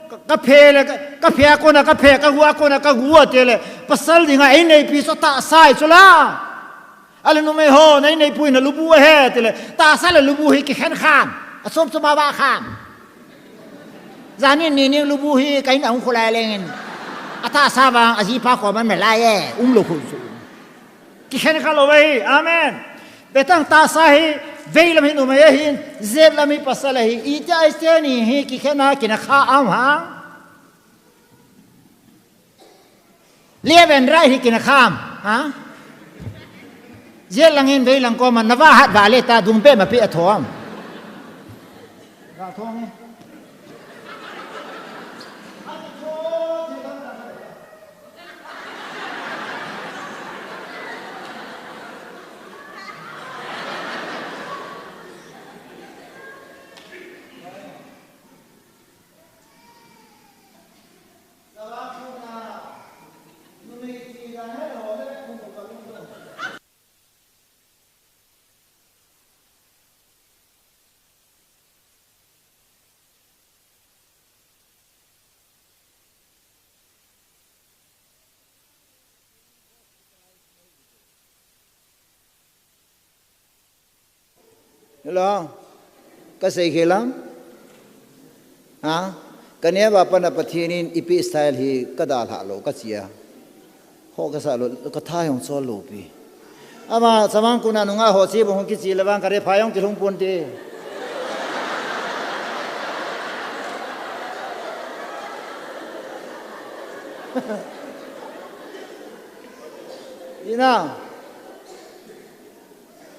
Ka, ka phe le, ka, ka phe a kona, ka phe, ka gu a kona, ka gu a ti le. Pasal dinga inneipi chu tahsa hi chu la. Ale numei ho, na inneipu in na lubu ahi, ti le, tahsa le lubu hi kikhen kham. Achom chom a vah kham. Jan in ni ning lubu hi, ka in a hung kholai leng in. Atahsa vang, ajipa koma um nalai e, um lo khu chu. Kikhen kha lo ahi, amen. Betang tahsa hi, veilam hi numei ahi, jetlam hi pasal ahi, iti a iti ni hi, kikhen a kina kha am ha. Left and right hi kina kham, ha? Jet lang in vei lang koma na va hat va le ta dung pe ma pe a thom. Ga thong e. Hello. Ka sei khel am? Ha? Ka neo a pat a Pathen in ipi style hi ka dalha lou ka chi a. Ho ka sa lou, ka tha jong chol lou pi. Ama, Samang kuna nunga ho chi bang hung kichi le vang ka re pha jong kilhung pon te. Ina.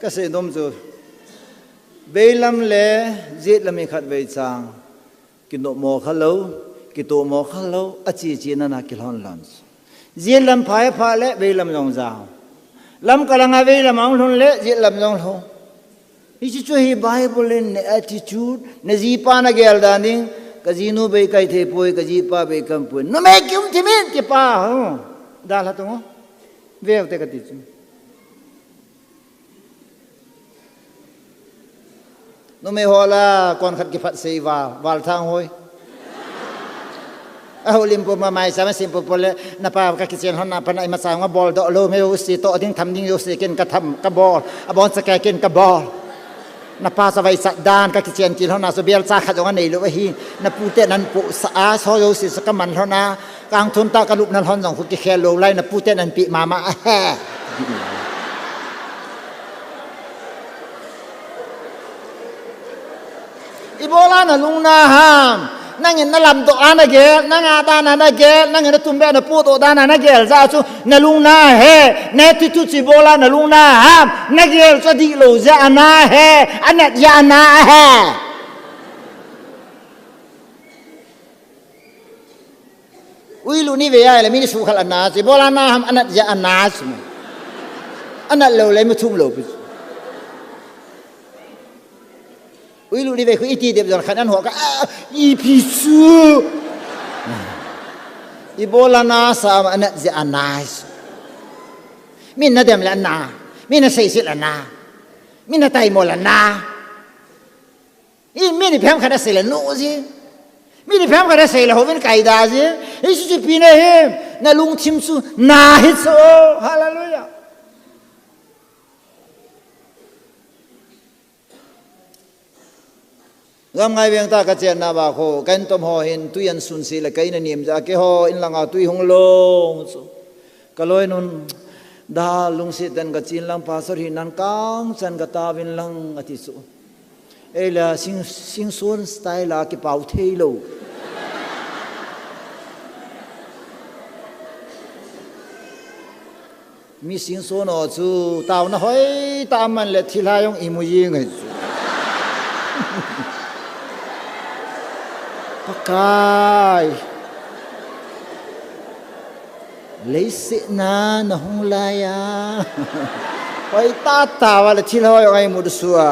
Ka sei nom chu. Veilam le jetlam hi khatvei chang. Kinopmo kha lou, kitohmo kha lou, achi chi nana kilhon lon. Jetlam pha e pha le veilam jong jao. Lamka langa veilam a hung lhun le jetlam jong lhung. Hiche chu hi Bible in na attitude, na jipa na gel dan ding, ka jinu bei kai thei poi, ka jipa bei kam poi. Numei kium thim in, kipa, ho. Dalha tong o. Veu te ka ti chu. Numei ho la, kon khat kiphat sei val, val thang hoi. A ho lim pu ma mai sa ma sim pu pu le, na pa ka kichen lhon na pa na ima sa nga bol doh lou, me u si to ding tham ding u si kin ka tham ka bol, a bon sa ka kin ka bol. Na pa sa vai sa dan ka kichen kil lhon na so bel cha khat jong a nei lou ahi, na pu te nan pu sa a so u si sa ka man lhon na, Kang thun ta ka lupna lhon jong khu kikhel lou lai na pu te nan pi mama a he. Ibola na lung na ham. Nangin na lamdoh a na gel, na nga dan a na gel, nangin na tumbe na pudoh dan a na gel jeh chu na lung na he. Na ti tu chi bola na lung na ham. Na gel chu adih lou jeh a na he. Anat jeh a na he. Uilu ni ve a le mi ni su khal ana chi, bola na ham anat jeh ana chi. Anat lou le mi thum lou pi. Uilu ni ve khu iti dep jon khan an ho ka, ah, ipi chu. Ibola na sa ham anat jeh ana chi. Mi na dem le ana, mi na sei sil ana, mi na tai mo le ana. I mi ni phem khat a sei le nu ji. Mi ni phem khat a sei le hovin kai da ji. I su chu pi na hi. Na lungthim chu na hi chu. Hallelujah. Gam ngai veng ta ka chen na ba kho. Kan tom ho hin tui an sun si le kai na nim ja ke ho in langa tui hung long chu. Ka loi nun da lungsi ten ka chin lang pastor hi nan kang chan ka ta vin lang ati chu. Ei la sing, sing sun style a kipau thei lou. Mi sing sun o chu tau na hoi ta man le thil ha jong imu jing hai chu. Pakai. Leiset na na hung lai a. Hoi ta ta va le thil hoi ngai mu du sua.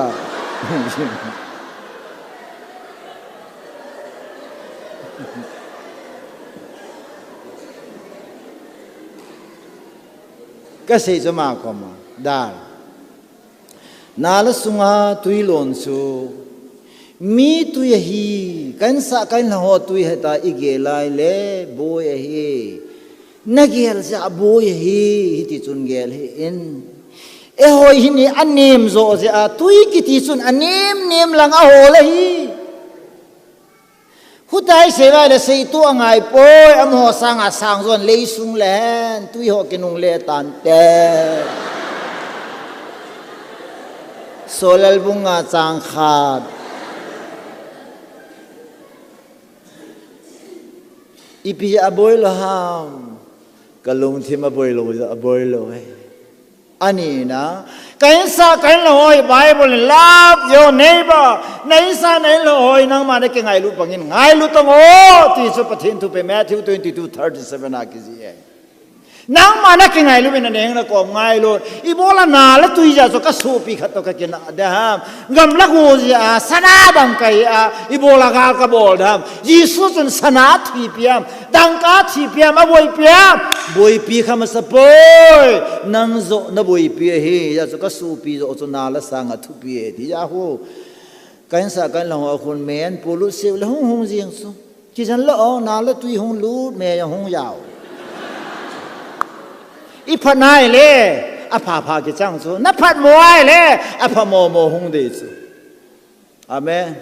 Ka sei chu ma koma. Dal. Nala sunga tui lon chu, mi tui ahi, kan sa kan la ho tui heta i gel lai le, boi ahi, na gel ja boi ahi, hiti chun gel hi in. E hoi hi ni a nem jo ja a, tui kiti chun a nem nem lang a hol ahi. Hutai sei vai le sei tu a ngai poi, amaho sanga sang jon lei sung le hen, tui ho kinung le tan te. Solal bung nga chang khat. Ipi a boi lo ham, ka lungthim a boi lo, a boi lo he. Ani na, ka insa, ka inlou ho hi Bible in love your neighbor. Na insa, na inlou ho hi nangma na kingailut bangin ngailut tang o, ti chu Pathen thupeh Matthew twenty-two thirty-seven a kijih e. Nangma na kingailut in na neng na kom ngailut. Ibola na la tui ja chu ka sopi khat to ka kina de ham. Gamla go ja a, sana bang kai a, ibola gal ka bol de ham. Jesu chun sana thi piam. Dangka thi piam, a boipi am. Boipi kha masa poi. Nang jo na boipi ahi. Hijeh chun ka sopi jo chu na la sanga thupi e. Ti ja hu. Ka insa ka inlou ho khun men, pulut siu le hung hung jing chu. Kijan lo o, na la tui hung lut, me jong hung jao. I phat nai le, a pha pha kichang chu. Na phat mo ai le, a pha mo mo hung dei chu. Amen.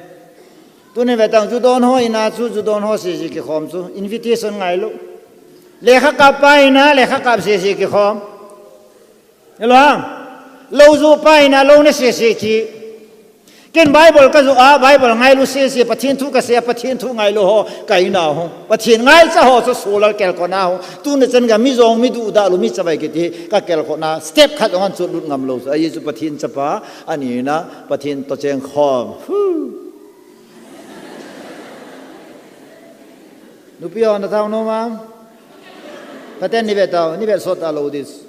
Tuni ve tang, ju don ho ina chu, ju don ho sese kikhom chu, invitation ngailou. Lekha kap pa ina, lekha kap sese kikhom. Hello, ha? Lou ju pa ina, lou na sese chi. Ken Bible ka ju a, Bible ngailu sese, Pathen thu ka sei a, Pathen thu ngailou ho, ka ina ho. Pathen ngaicha ho chu solar kelkhohna ho. Tuni chan ga mi jong, mi duda lou, mi chavai kiti, ka kelkhohna. Step khat jong ahin chotlut ngam lou chu. Ahi chu Pathen chapa, ani na, Pathen toh chengkhom. Hu. Nupi ho na thao nom am? Phaten ni ve tao, ni ve sot a lou dis.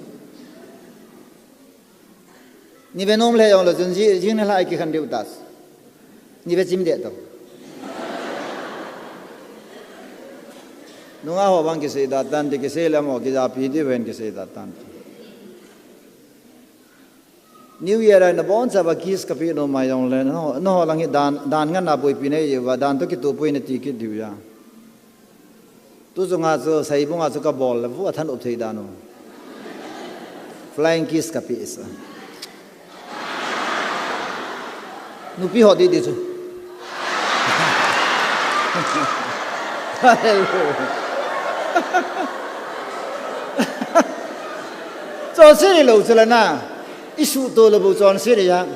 Ni ve nom le jong lou chun ji, jing na lai kikhen diu tas. Ni ve chim de tao. Nunga ho bang kisei da tan ti, kisei le mo kijapi ti ven kisei da tan ti. New Year a nabonchauva kiss kapeh nom mai jongle, nangho, nangho lang hi dan, dan ngen a boipi nei uva, dan toh kitoh poi nati kit diu ahi. Tu chunga chu, seibunga chu kabol le, vu athan up thei dan u. Flying kiss kapeh sa. Nupi ho didi chu. Hallelujah. Chonse lou chu la na. I suhto lou bou chonse le ya.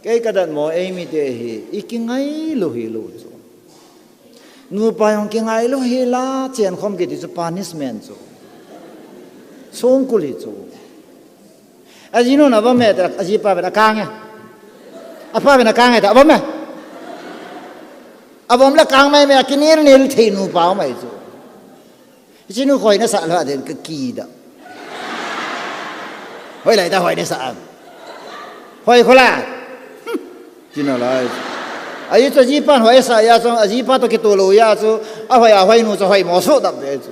Kei kadatmo, eimite hi, i kingailou hilou chu. Nupa jong kingailou hila, chenkhom kiti chu punishment chu. Songkul hi chu. Ajinun avom e, ajipa ven akang e. Apa ven akang e, ta avom e. Avom le kang mai mai, akinel nel thei nupa mai chu. Hiche nu hoi nasa lou a den ka kida. Hoilai ta hoi nasa am. Hoi khola. Tina lai. Ahi chu ajipan hoi sa ya chu, ajipa toh kitoh lou ya chu, ahoi ahoi nu chu hoi mo so dap de chu.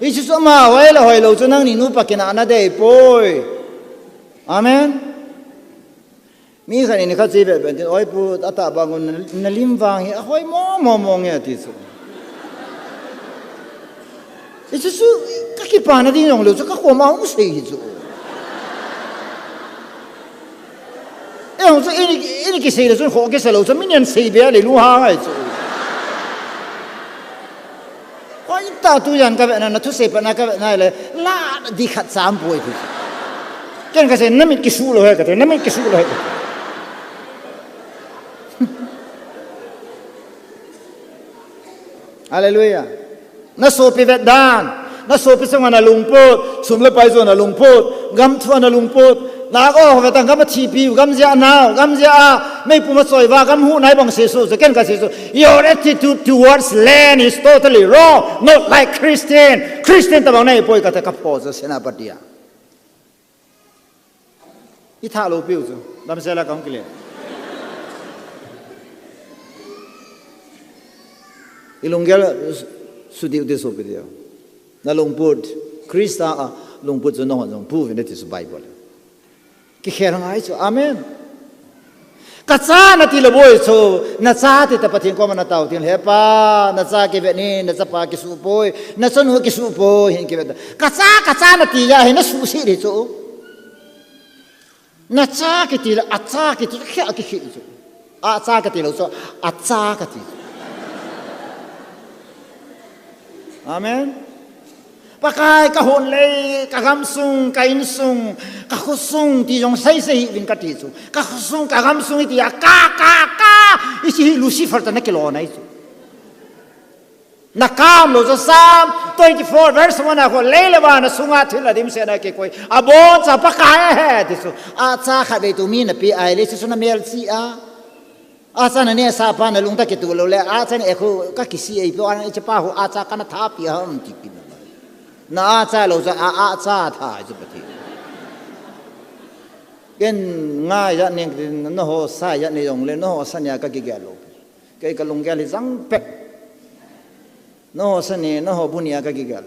Hiche chu ama hoi la hoi lou chu nangni nupa kinah na dei poi. Amen. Mi khat in khat chu ivet vet in, "Oi pu, atah bang un, na, nalim vang hi ahoi mo mo mo nge," ati chu. Hichu chu, kakipana ding jong lou chu, kakom a hung sei hi chu. Eihon chu, eini, eini kisei lou chun, kho kisa lou chu, min in sei be a lei lunghang ahi chu. Hoitah tujan kavet na, nathusei patna kavet na le, la di khat cham poi ti. Ken kasei, namit kisu lou he kati, namit kisu lou he kati. Hallelujah. Nasopi vet dan, nasopi chunga nalungput, sum le pai chu nalungput, gam thu a nalungput, Nako ho vetang gam a thipiu, gam jeh a nao, gam jeh a meipum a choiva, gam huhna ibang seisu, chu ken kaseisu. Your attitude towards land is totally wrong. Not like Christian. Christian tabang nahi poi kati kapho chu Senapati a. Itha lou piu chu. Damsel a kahung kile. Ilunggel sudiu ti sopi diu. Nalungput. Christa a lungput chu nahon jong pu vin ati chu Bible. Kikhel ngai chu. Amen. Kacha nati lou boi chu, nacha ti ta Pathen koma natao tin, "He Pa, nacha kivet in, nachapa kisu poi, nachanu kisu poi," hin kivet ta. Kacha, kacha nati ja hi nasuhset di chu. Nacha kiti le, acha kiti, khia kikhi chu. Acha kati lou chu, acha kati chu. Amen. Pakai, kahon lei, kagamsung, ka insung, kakhosung, ti jong seisei hih uvin kati chu. Kakhosung, kagamsung, iti a, ka, ka, ka, hiche hi Lucifer toh nakilona ahi chu. Nakam lou chu Psalm twenty-four verse one a kho, lei le van a sunga thil a dimset a kikoi. Aboncha Pakai ahi, ti chu. Acha khatvei tu mi napeh a ahile, hiche chu namelchih a. Acha naneh sah pa nalung tah kitoh lou le, acha neh khu kakisih eipeh a, hiche pa khu acha kana thapi ham ti pi na. Na acha lou chu, a, acha tha chu Pathen. Ken ngai jat ning tin, naho sa jat nei jong le, naho sa nia kakigel lou. Kei kalunggel hi jang pek. Naho sa ni, naho bu nia kakigel.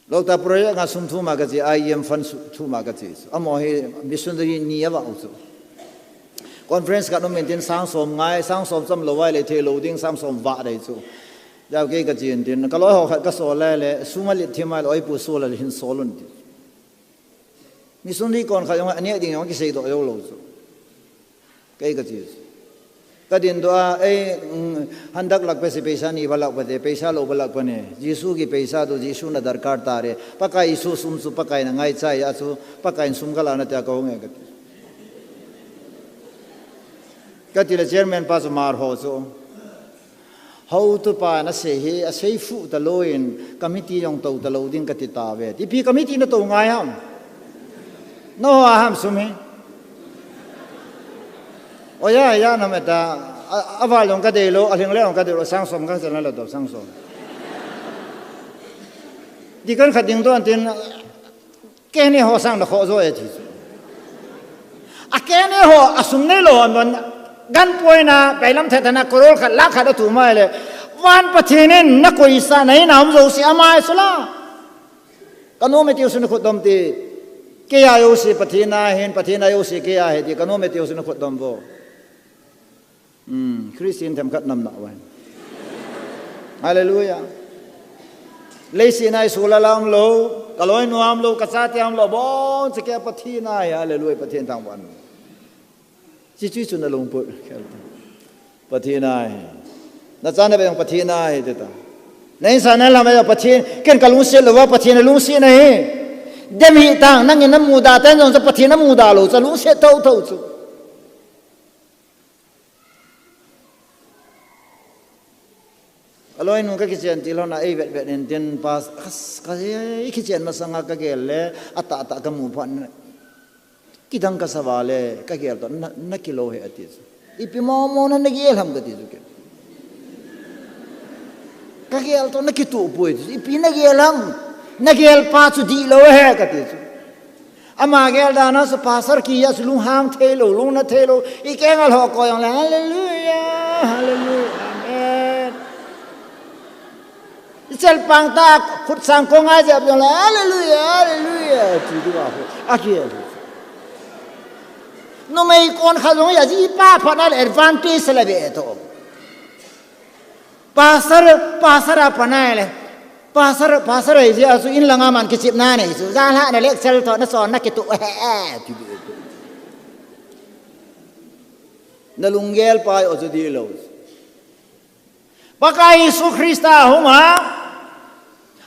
Lou ta project a sum thum a kache, I E M fund su-, thum a kache. Amaho hi missionary ni avah u chu. Conference khat um intin sang som ngai, sang som cham lou ahile thei lou ding, sang som vah dei chu. Jao kei kachi intin, kaloi ho khat kasol le, le, sum alet thim ahile, oi pu sol le hin sol un ti. Missionary kon khat jong, aneh ding jong kisei doh jou lou chu. Kei kachi chu. Kadin doh a, ei, mm, handak lak pe se, peisa ni ba lak pe te, peisa lou ba lak pe ne. Jesu ki peisa tu, Jesu na darkar ta re. Pakai Jesu sum chu, Pakai na ngaicha a chu, Pakai in sum kala na te a kahung e kati. Kati le chairman pa chu mar ho chu. Houtupa nasei hi, asei fuh talou in, committee jong tou talou ding kati tave. Ipi committee natou ngai ham? Naho a ham sum hi. Oya, ya na meta, a, aval jong kadei lou, alhing le jong kadei lou, sang som kang chana la dou, sang som. Deacon khat ding tu antin, Kei ni ho sang na kho jo e ti chu. A kei ni ho, asum nei lou hon, gan poina, bailam thetana, korol khat, lakh khat atu mai le. Van Pathen in na koisa, na ina um jouse amai sula. Ka nom e tiu chu na khut dom ti. Kei a jouse Pathen a hin, Pathen a jouse kei a hi ti, ka nom e tiu chu na khut dom vo. Hmm, Christian themkhat namna uva hin. Hallelujah. Leiset a isu la lam lou, ka loinu a um lou, ka chate a um lou, bon chekea Pathen a hi, hallelujah, Pathen thangvah in. Chi chu chu na lungput. Pathen a hi. Na chana beh jong Pathen a hi, ti ta. Na insung na lam a jong Pathen, ken ka lungset lou va, Pathen a lungset na hi. Dem hi tang, nangin na muda, ten jong chu Pathen na muda lou, chu lungset thotho chu. Aloinu ka kichen til hon a ei vetvet in tin pas, as, ka, i kichen masanga ka gel le, atah tah ka mu phat in, kidang ka sa va le, ka gel toh, na, na kilou he ati chu. Ipi momo na na gel ham kati chu ke. Ka gel toh, na kituh poi chu. Ipi na gel ham, na gel pa chu dihlou he kati chu. Ama gel dan a chu pastor kiya chu lunghang thei lou, lungna thei lou. I keng a lhoh ko jong le, hallelujah, hallelujah, amen. I chel pang ta khut sang ko ngai jep jong le, hallelujah, hallelujah, ti du a ho. A kiel. Numei kon kha jong ya ji pa phat na le advantage la ve to. Pastor, pastor a panai le. Pastor, pastor ei jeh a chu in langa man kichepna nei chu. Jan lhah na lecture toh na chon na kituh he, he, ti. Na lunggel pa o chu dihlou. Pakai Jesu Christa hung a.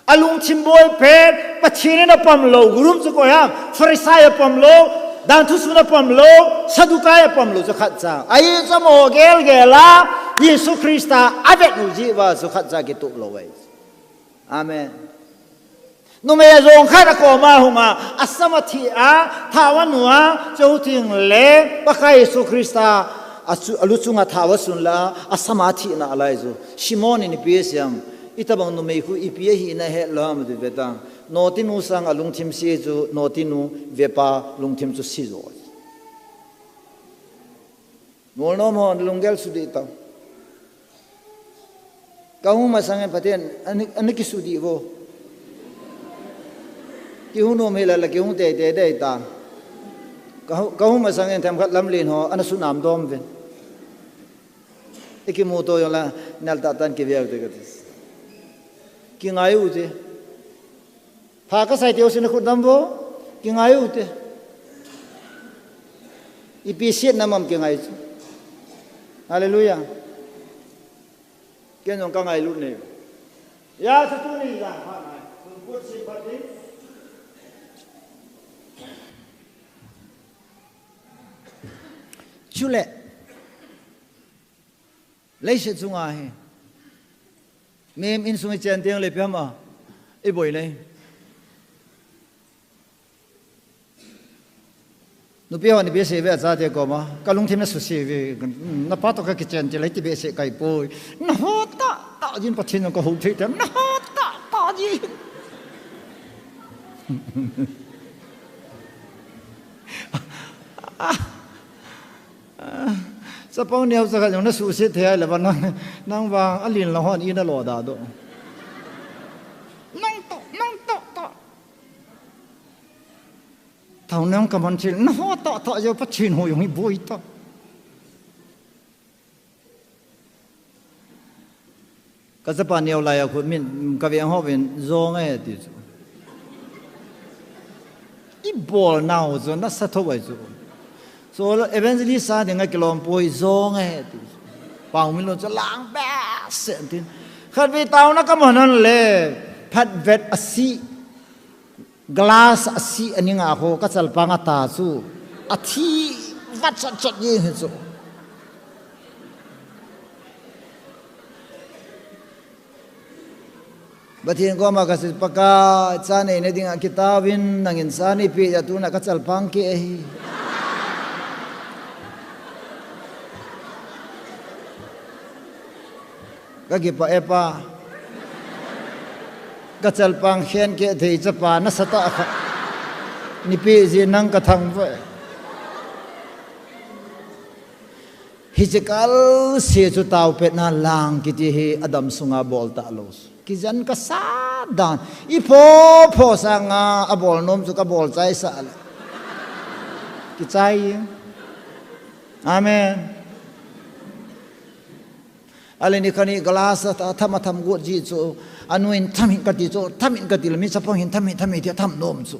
Alungthim boi pen, Pathen in apom lou, group chu koi ham, Pharisai apom lou, danthu sun apom lou, Saddukai apom lou, chu khatcha. Ahi chu mo gel gel a, Jesu Christa avet u jeh uva chu khatcha kituh lou ahi. Amen. Numei a jong khat a koma hung a, asam athi a, thao anu a, chu ting le, Pakai Jesu Christa, a chu, alu chunga thao asun la, asam athi na alai chu. Simon in ipi siam, Itabang numei khu ipi ahi na het lou ham ti ve ta. Notinu sang a lungthim se chu, notinu vepa lungthim chu se jo. Nol nom hon lunggel sudih tau. Ka hung masang in Pathen, ani, ani kisudih vo. Kihung nom hi la la kihung tei tei dei ta. Ka hu-, ka hung masang in themkhat lamlen ho, ana sunam dom vin. I kimuto jong la, nal tah tah in kive u te kati. Kingai u te. Pha kasai teu sin khut dam vo, kingai u te. Ipi siet na mam kingai chu. Hallelujah. Ken jong kangai lut ne. Ya chu tuni jang pha ngai. Kun kut sin pha ti. Chule. Leiset chunga hi. Mihem insung i chen teng le ipi ham a. I boi nei. Nupi hon ipi asei ve achate koma. Ka lungthim na suse ve. Na pa toh ka kichen til le ti behseh kai poi. Na ho tah tah jin Pathen jong ka hou thei te. Na ho tah tah jin. Chapang neo cha khat jong na suhset thei le ba nang, nang vang alen lang hon i na lo da do. Nang toh, nang toh, toh. Thao nang ka man thil, na ho toh, toh jo Pathen ho jong hi boi toh. Ka chapa neo lai a khu min ka veng ho vin jong e ti chu. I bol nau chu nasa tho ai chu. So evangelist sa ding a kilom poi jong e ti chu. Pau min lo chu lang ba se tin. Khat ve tau na ka mo non le phat vet a si. Glass a si a ning a ho ka chalpang a ta chu. A thi vat chat chat ye hi chu. Pathen koma ka si Pakai, cha nei na ding a kitauvin nangin cha nei pe a tuna ka chalpang ke hi. Ka kipa e Pa. Ka chalpang khen ke thei chapa nasa ta kha. Nipi ji nang ka thang ve. Hiche kal se chu tau pet na lang kiti hi adam sunga bol ta lo. Kijan ka sa dan. I pho pho sanga a bol nom chu ka bol chai sa le. Kichai. Amen. Ale ni khani glass a tham a tham got ji chu. Anu in tham hin ka ti chu. Tham hin ka ti le mi chapang hin tham hin tham hin ti tham nom chu.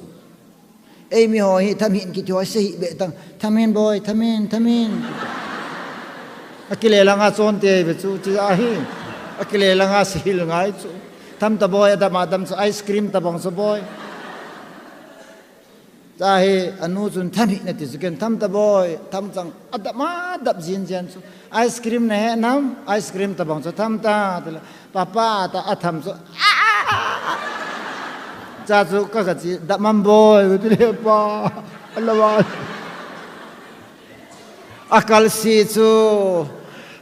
Ei mi ho hi tham hin kiti ho se hi be tang. Tham hin boi, tham hin, tham hin. A kile langa chon te ve chu ti a hi. A kile langa se hil ngai chu. Tham ta boi, adam adam chu ice cream ta bang chu boi. Cha hi anu chun tham hin na ti chu ken tham ta boi, tham chang adam adam jin jen chu. Ice cream na he nam, ice cream ta bang chu tham ta, ti le, papa ta a tham chu. Cha chu ka ka chi, da mam boi, ti le pa. Ala wa. A kal si chu.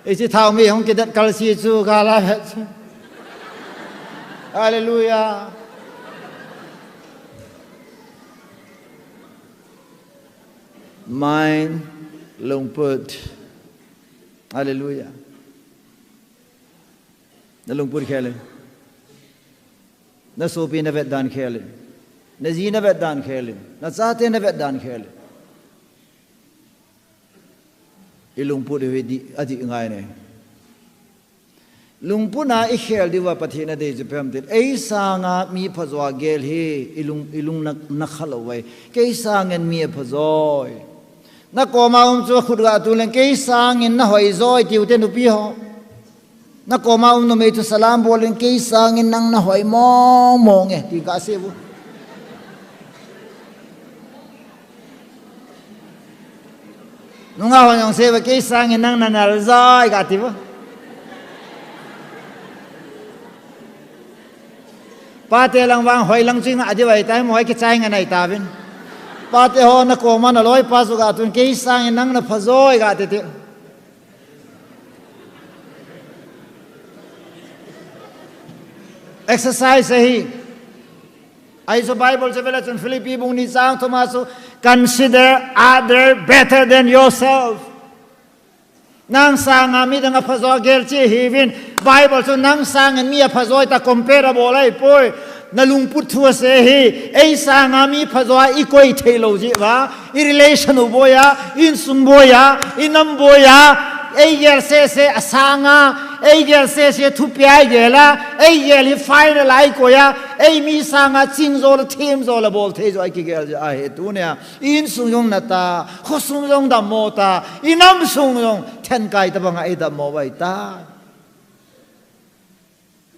I chi thau mi hong ki dat kal si chu, ka la he chu. Hallelujah. Mind, lungput. Hallelujah. Na lungput khel e. Na sopi na vet dan khel e. Na ji na vet dan khel e. Na chate na vet dan khel e. I lungput hi di, a di ngai ne. Lungputna i khel diuva Pathen a dei chu pem tin. Ei sanga mi phajo a gel hi i lung, i lung na, na kha lo vai. Kei sangin mi a phajoi. Na koma um chu khut ga tu leng kei sangin na hoi joi tiu te nupi ho. Na koma um numei chu salam bol leng kei sangin nang na hoi mong mong e ti ka se bu. Nunga hon jong se ba kei sangin nang na nal joi ka ti ba. Pate lang vang hoi lang ching a di vai tai mo hoi kichai nga nai ta vin. Pate ho na koma na loi pa su ga tun kei sangin nang na phajoi ga ti ti. Exercise ahi. Ahi chu Bible chu vele chun Philippi bung ni chang thum a chu consider other better than yourself. Nang sanga midang a phajo gel chi hi vin Bible chu nang sangin mi a phajoi ta comparable ahi poi. Na lungput thu a se hi ei sanga mi phajo a i koi thei lo ji va. I relation u boya, i insung boya, i nam boya, ei gel se se a sanga, ei gel se se thupia i gela, ei gel hi final ai koya, ei mi sanga ching jo la, them jo la, bol thei jo ai kigel jo a he tu nia. I insung jong na ta, khosung jong dammo ta, i nam sung jong then kai ta banga ei dammo vai ta.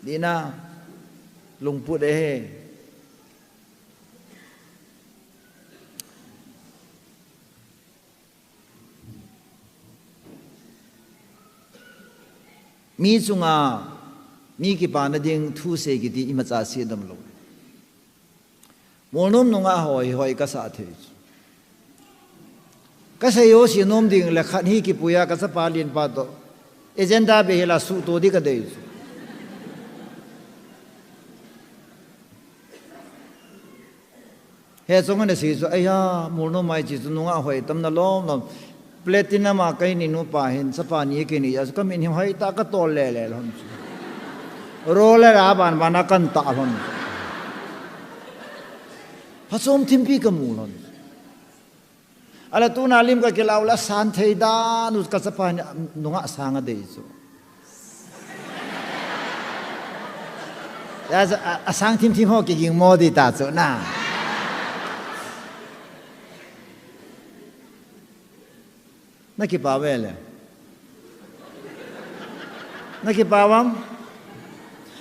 Dina, lungput e he. Mi chunga mi kipana ding thu sei kiti imacha se dam lo. Molnom nunga hoi hoi ka sa thei chu. Ka sei ho si nom ding le khat hi kipuia ka chapa lin pa to. Agenda be hila su to di ka dei chu. He chong ana si chu, "Aiya, molnom mai chi chu nunga hoi tam na lom lom. Platinum a kai ni nu pa hin, chapa ni kai ni, a chu ka min hi hoi ta ka tol le le lhon chu. Ro le ra ban ban a kan ta lhon chu. Phachom thimpi ka mu lhon chu." Ala tuna lim ka kilau la san thei dan u ka chapa ni nunga sanga dei chu. A, a, asang thim thim ho kiging mo di ta chu na. Na kipa ve le. Na kipa vam.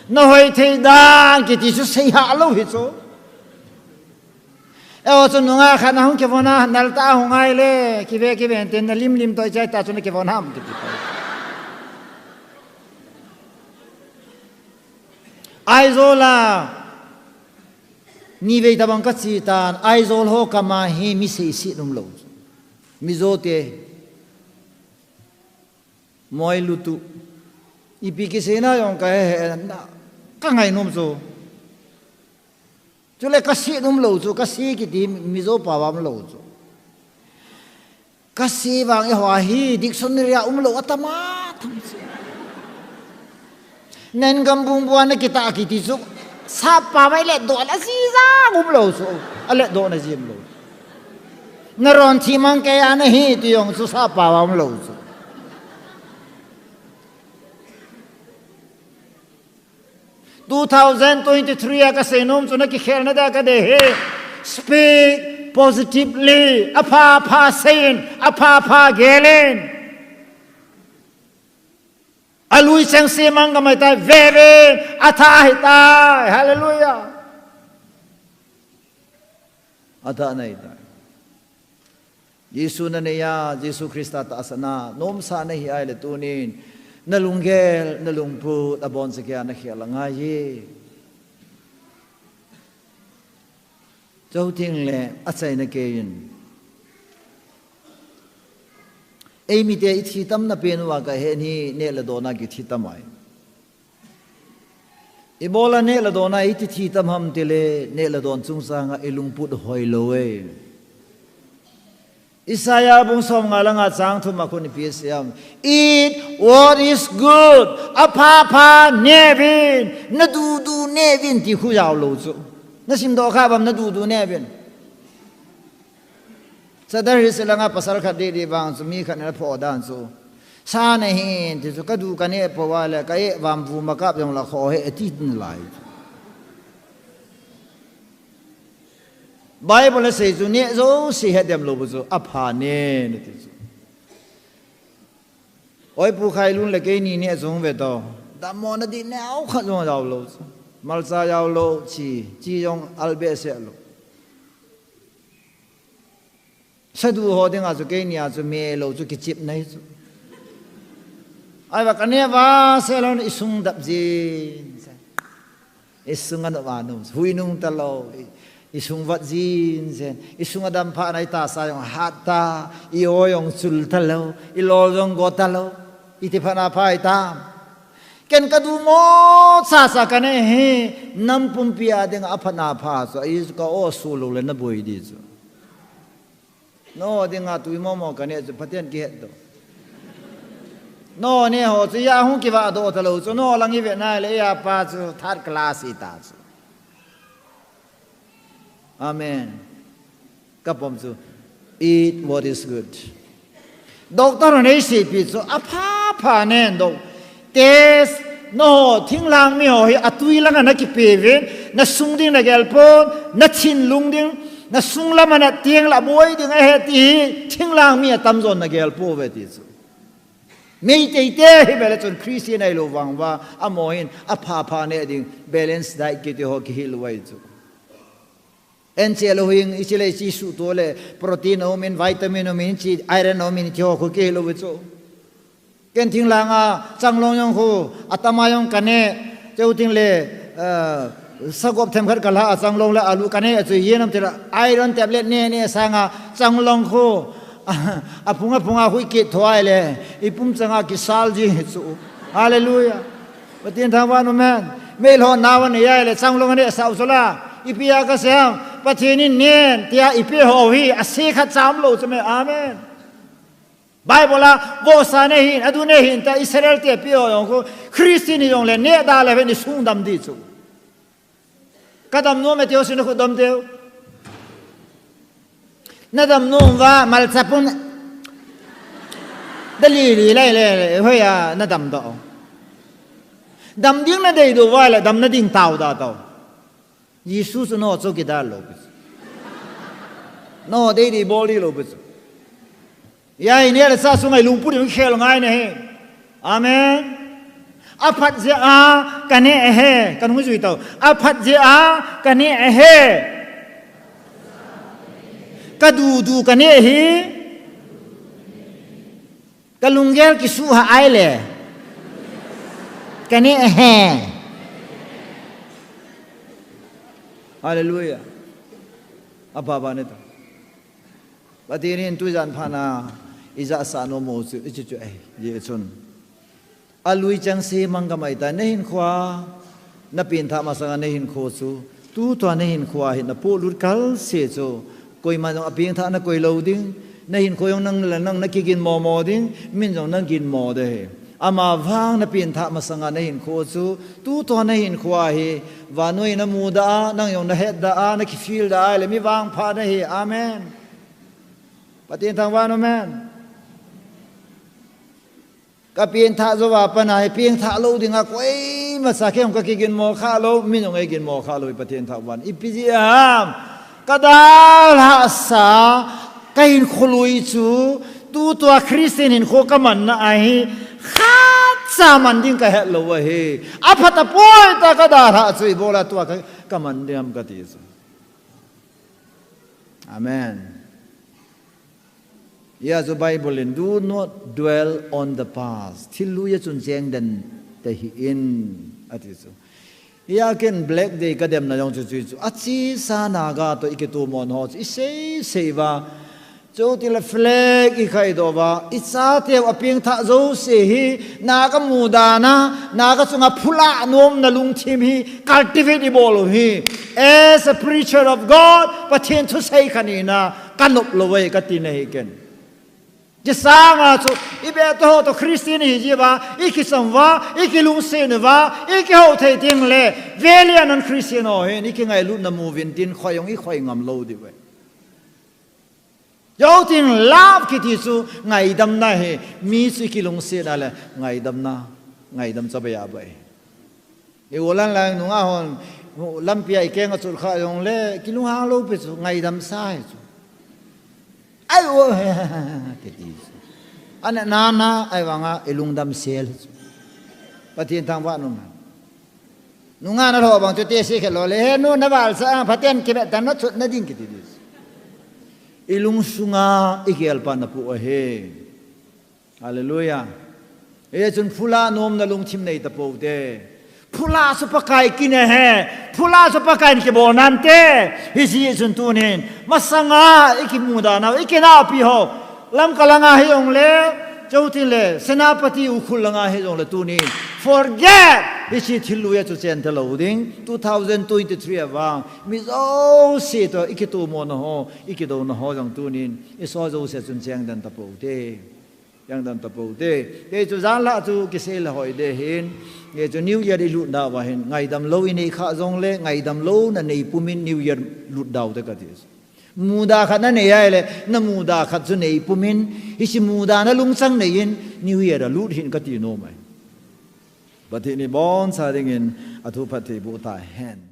Na hoi thei dan kiti chu sei ha lo hi chu. E o chu nunga khat na hung kivon a nal ta hung ai le. Kive kive ten na lim lim toi chai ta chu na kivon ham kiti. Aizawl a, ni vei tabang ka chi tan, Aizawl ho kama hi mi sei si num lo. Mizo te, moi lutu, ipi ki sei na yong ka he he na, ka ngai num chu. Chule ka si num lo chu, ka si kiti Mizo pa vam lo chu. Ka si vang e hoa hi, dictionary a um lo atama, tam si. Nen gam bung bua na kita kiti chu, sap pa mai le do na si za um lo chu, a le do na zim lo. Na ron thi mang ke a na hi, ti yong chu sap pa va um lo chu. Two thousand twenty-three a ka sei nom chu na kikhel na da ka de he. Speak positively. Apha pha sein, apha pha gelin. Alui chang se mang ka mai tai, ve ve, atha hi tai. Hallelujah. Atha nei tai. Jesu na nei a, Jesu Krista tahsan a, nomsa na hi ai le tunin, na lunggel, na lungput, abon sa kia na khel a ngai e. Chau ting le, achaina kei in. Ei mite i thi tam na pen uva ka he ni, ne le do na ki thi tam ai. I bol a ne le don a i ti thi tam ham ti le, ne le don chungchang a i lungput hoi lo e. Isaiah bung som nga le nga chang thum a khun ipi a siam. Eat what is good. Apha pha ne vin. Na du du ne vin ti khu yau lo chu. Na sim do kha bam na du du ne vin. Sadar hi silanga pasal khat di di vang chu mi khat na pho dan chu. Sa na hin ti chu ka du ka ne po wa le ka e vam vu ma kap jong la kho he ti tin lai. Bible a sei chu ne zo si he dem lo bu chu apha ne na ti chu. Oi pu khai lun le kei ni ne zong ve to. Dam mo na di ne au khat zong dau lo chu. Malcha yau lo chi, chi zong al be se lo. Sadu ho dinga chu kei nia chu me lo chu kichip nai chu. Ai va ka ne va se lo i sung dap jin se. I sung an va num, hui nung ta lo, i, i sung vat jin se. I sung adam pha nai ta sa yong hat ta, i o yong chul ta lo, i lo yong go ta lo, i ti pha na pha i ta. Ken ka du mo cha cha ka ne hi, nam pumpi a dinga pha na pha chu, i ka o su lo le na boi di chu. No dinga tui mo mo ka ne chu Pathian kihet do. No ne ho chu ya hung kiva do ta lo chu no lang i ve nai le ya pa chu third class i ta chu. Amen. Ka pom chu eat what is good. Doctor nei si pi chu apha pha nen do. Test, no ho, thinglang mi ho hi atui langa na kipe vin, na sung ding na gel pon, na thinlung ding, na sung lama na tiang la boi ding ahe ti hi, thinglang mi atam zon na gel po ve ti chu. Mei tei te hi bele chun Christian ai lo vang va, amo hin apha pha ne ding, balance diet kiti ho kihi lo ai chu. En che lo hing, i chi le chi su to le, protein om in, vitamin om in, chi iron om in, chi ho khu ke lo ve chu. Ken thing langa, changlong yong khu, atama yong ka ne, cheu ting le, eh, sagop them khat ka la, a changlong le alu ka ne, a chu yen am tira, iron tablet ne, ne sanga, changlong khu, a phung a phung a khu i kit thuai le, i pum changa ki sal ji chu. Hallelujah. Pathian thangvah in um hen. Mei lhon nau a nei a le, changlong a nei a sau chu la. Ipi a ka siam. Pathian in nen, tia ipi ho hi, a se khat cham lo chu me. Amen. Bible a, vohsa nei hin, adu nei hin, ta Israel te pi ho yong khu, Christian hi yong le, ne da le, ve ni sung dam di chu. Ka dam nom e teu, sin khu dam teu. Na dam nom va, malcha pun. Da li li lai le, le, hoi a, na dam do. Dam ding nadei diu ahile, dam nading tao da tao. Jesu chu nangho chu kidal lou pi chu. Nangho deidei bol ding lou pi chu. Hijeh a neh le chah sunga lungput in khel ngai nahi. Amen. Aphat jeh a kaneh ahi, kanung jui tao. Aphat jeh a kaneh ahi. Kadudu kaneh ahi. Kalunggel kisuh ha ahile, kaneh ahi. Hallelujah. Apa ba ne ta. Pathen in tujan phat na ijat sa nom u chu, ichu chu ahi, hijeh chun. Alui chengse mang kamai ta, nahinkhoa, napengthah masanga nahinkho chu, tutua nahinkhoa hi napolut kalse chu, koiman jong apengthah nakoi lou ding, nahinkho jong nang le nang nakiginmo mo ding, min jong naginmo ding ahi. Amavang napengthah masanga nahinkho chu, tutua nahinkhoa hi, vannoi namuda a, nang jong nahetda a, nakifeel da a, le mi vangpha nahi, amen. Pathen thangvah in, amen. Kapengthah jouva pat a hi pengthah lou dinga koima cha kei jong kakiginmo kha lou, min jong eiginmo kha lou, Pathen thangvah in. Ipi jeh ham, kadalhah sa, kahinkho lui chu, tutua Christian hinkho kamanna ahi, khatcha man ding kahet lou ahi. Aphat apoi ta kadalhah chu, ibola tua ka, kaman ding ham kati chu. Amen. Hijeh a chu Bible in, "Do not dwell on the past." Thil lui a chun chengden tahih in, ati chu. Hijeh a ken Black Day kademna jong chu chu chu. Achesa Naga toh ikitomo na ho chu isei sei uva. Chuti le flag ikhaidoh uva. Ichateu apengthah jouse hi Naga muda na, Naga chunga phulah nomna lungthim hi cultivate ibol u hi. As a preacher of God, Pathen thusei khat hina, kanop lou ahi kati nahi ken. Hijeh sanga chu, ibe toh ho toh Christian ihi jiuva, ikicham uva, ikilungset uva, ikihou thei teng le, vele a non-Christian ho hin, ikingailutna mu uvin tin, khoi jong ikhoi ngam lou diu ahi. Jou tin love kiti chu ngaidamna ahi, mi chu ikilungset a le, ngaidamna, ngaidam cha bei a bei. I u lan lang nunga hon, lampi a ikeng a chul kha jong le, kilunghang lou pi chu, ngaidam sa ahi chu. Ai u, kiti chu. Ana nana, ahivanga, ilungdam sel chu. Pathen thangvah in um. Nunga nalhoh bang chu test khe lou le, he nu naval sa, phaten kibe tan nachot na ding kiti dis. Ilungsunga, igelpa napu ahi. Hallelujah. Hijeh chun phulah nomna lungthim nei tapou te. Phulah chu Pakai kin ahi. Phulah chu Pakai in kibol nante. Hijeh chun tunin. Masanga ikimuda nau, ikinahpi ho. Lamka langa hijong le, choutin le, Senapati Ukhrul langa hijong le tunin. Forget! Hiche thil lui a chu chen talou ding. Two thousand twenty-three a vang. Mi jouse toh, ikitomo na ho, ikidouna ho jong tunin. Isol jouse chun chengden tapou te. Chengden tapou te. Kei chu jan lah chu kisei le hoi de hin. Kei chu New Year ilut nauva hin. Ngaidam lou inei kha jong le, ngaidam louna nei pumin New Year lut dau te kati. Muda khat nanei ahile, namuda khat chu nei pumin. Hiche mudana lungchang neiyin, New Year a lut hih in kati nom ahi. Pathen in iboncha dingin, athu phatthei boh tahen.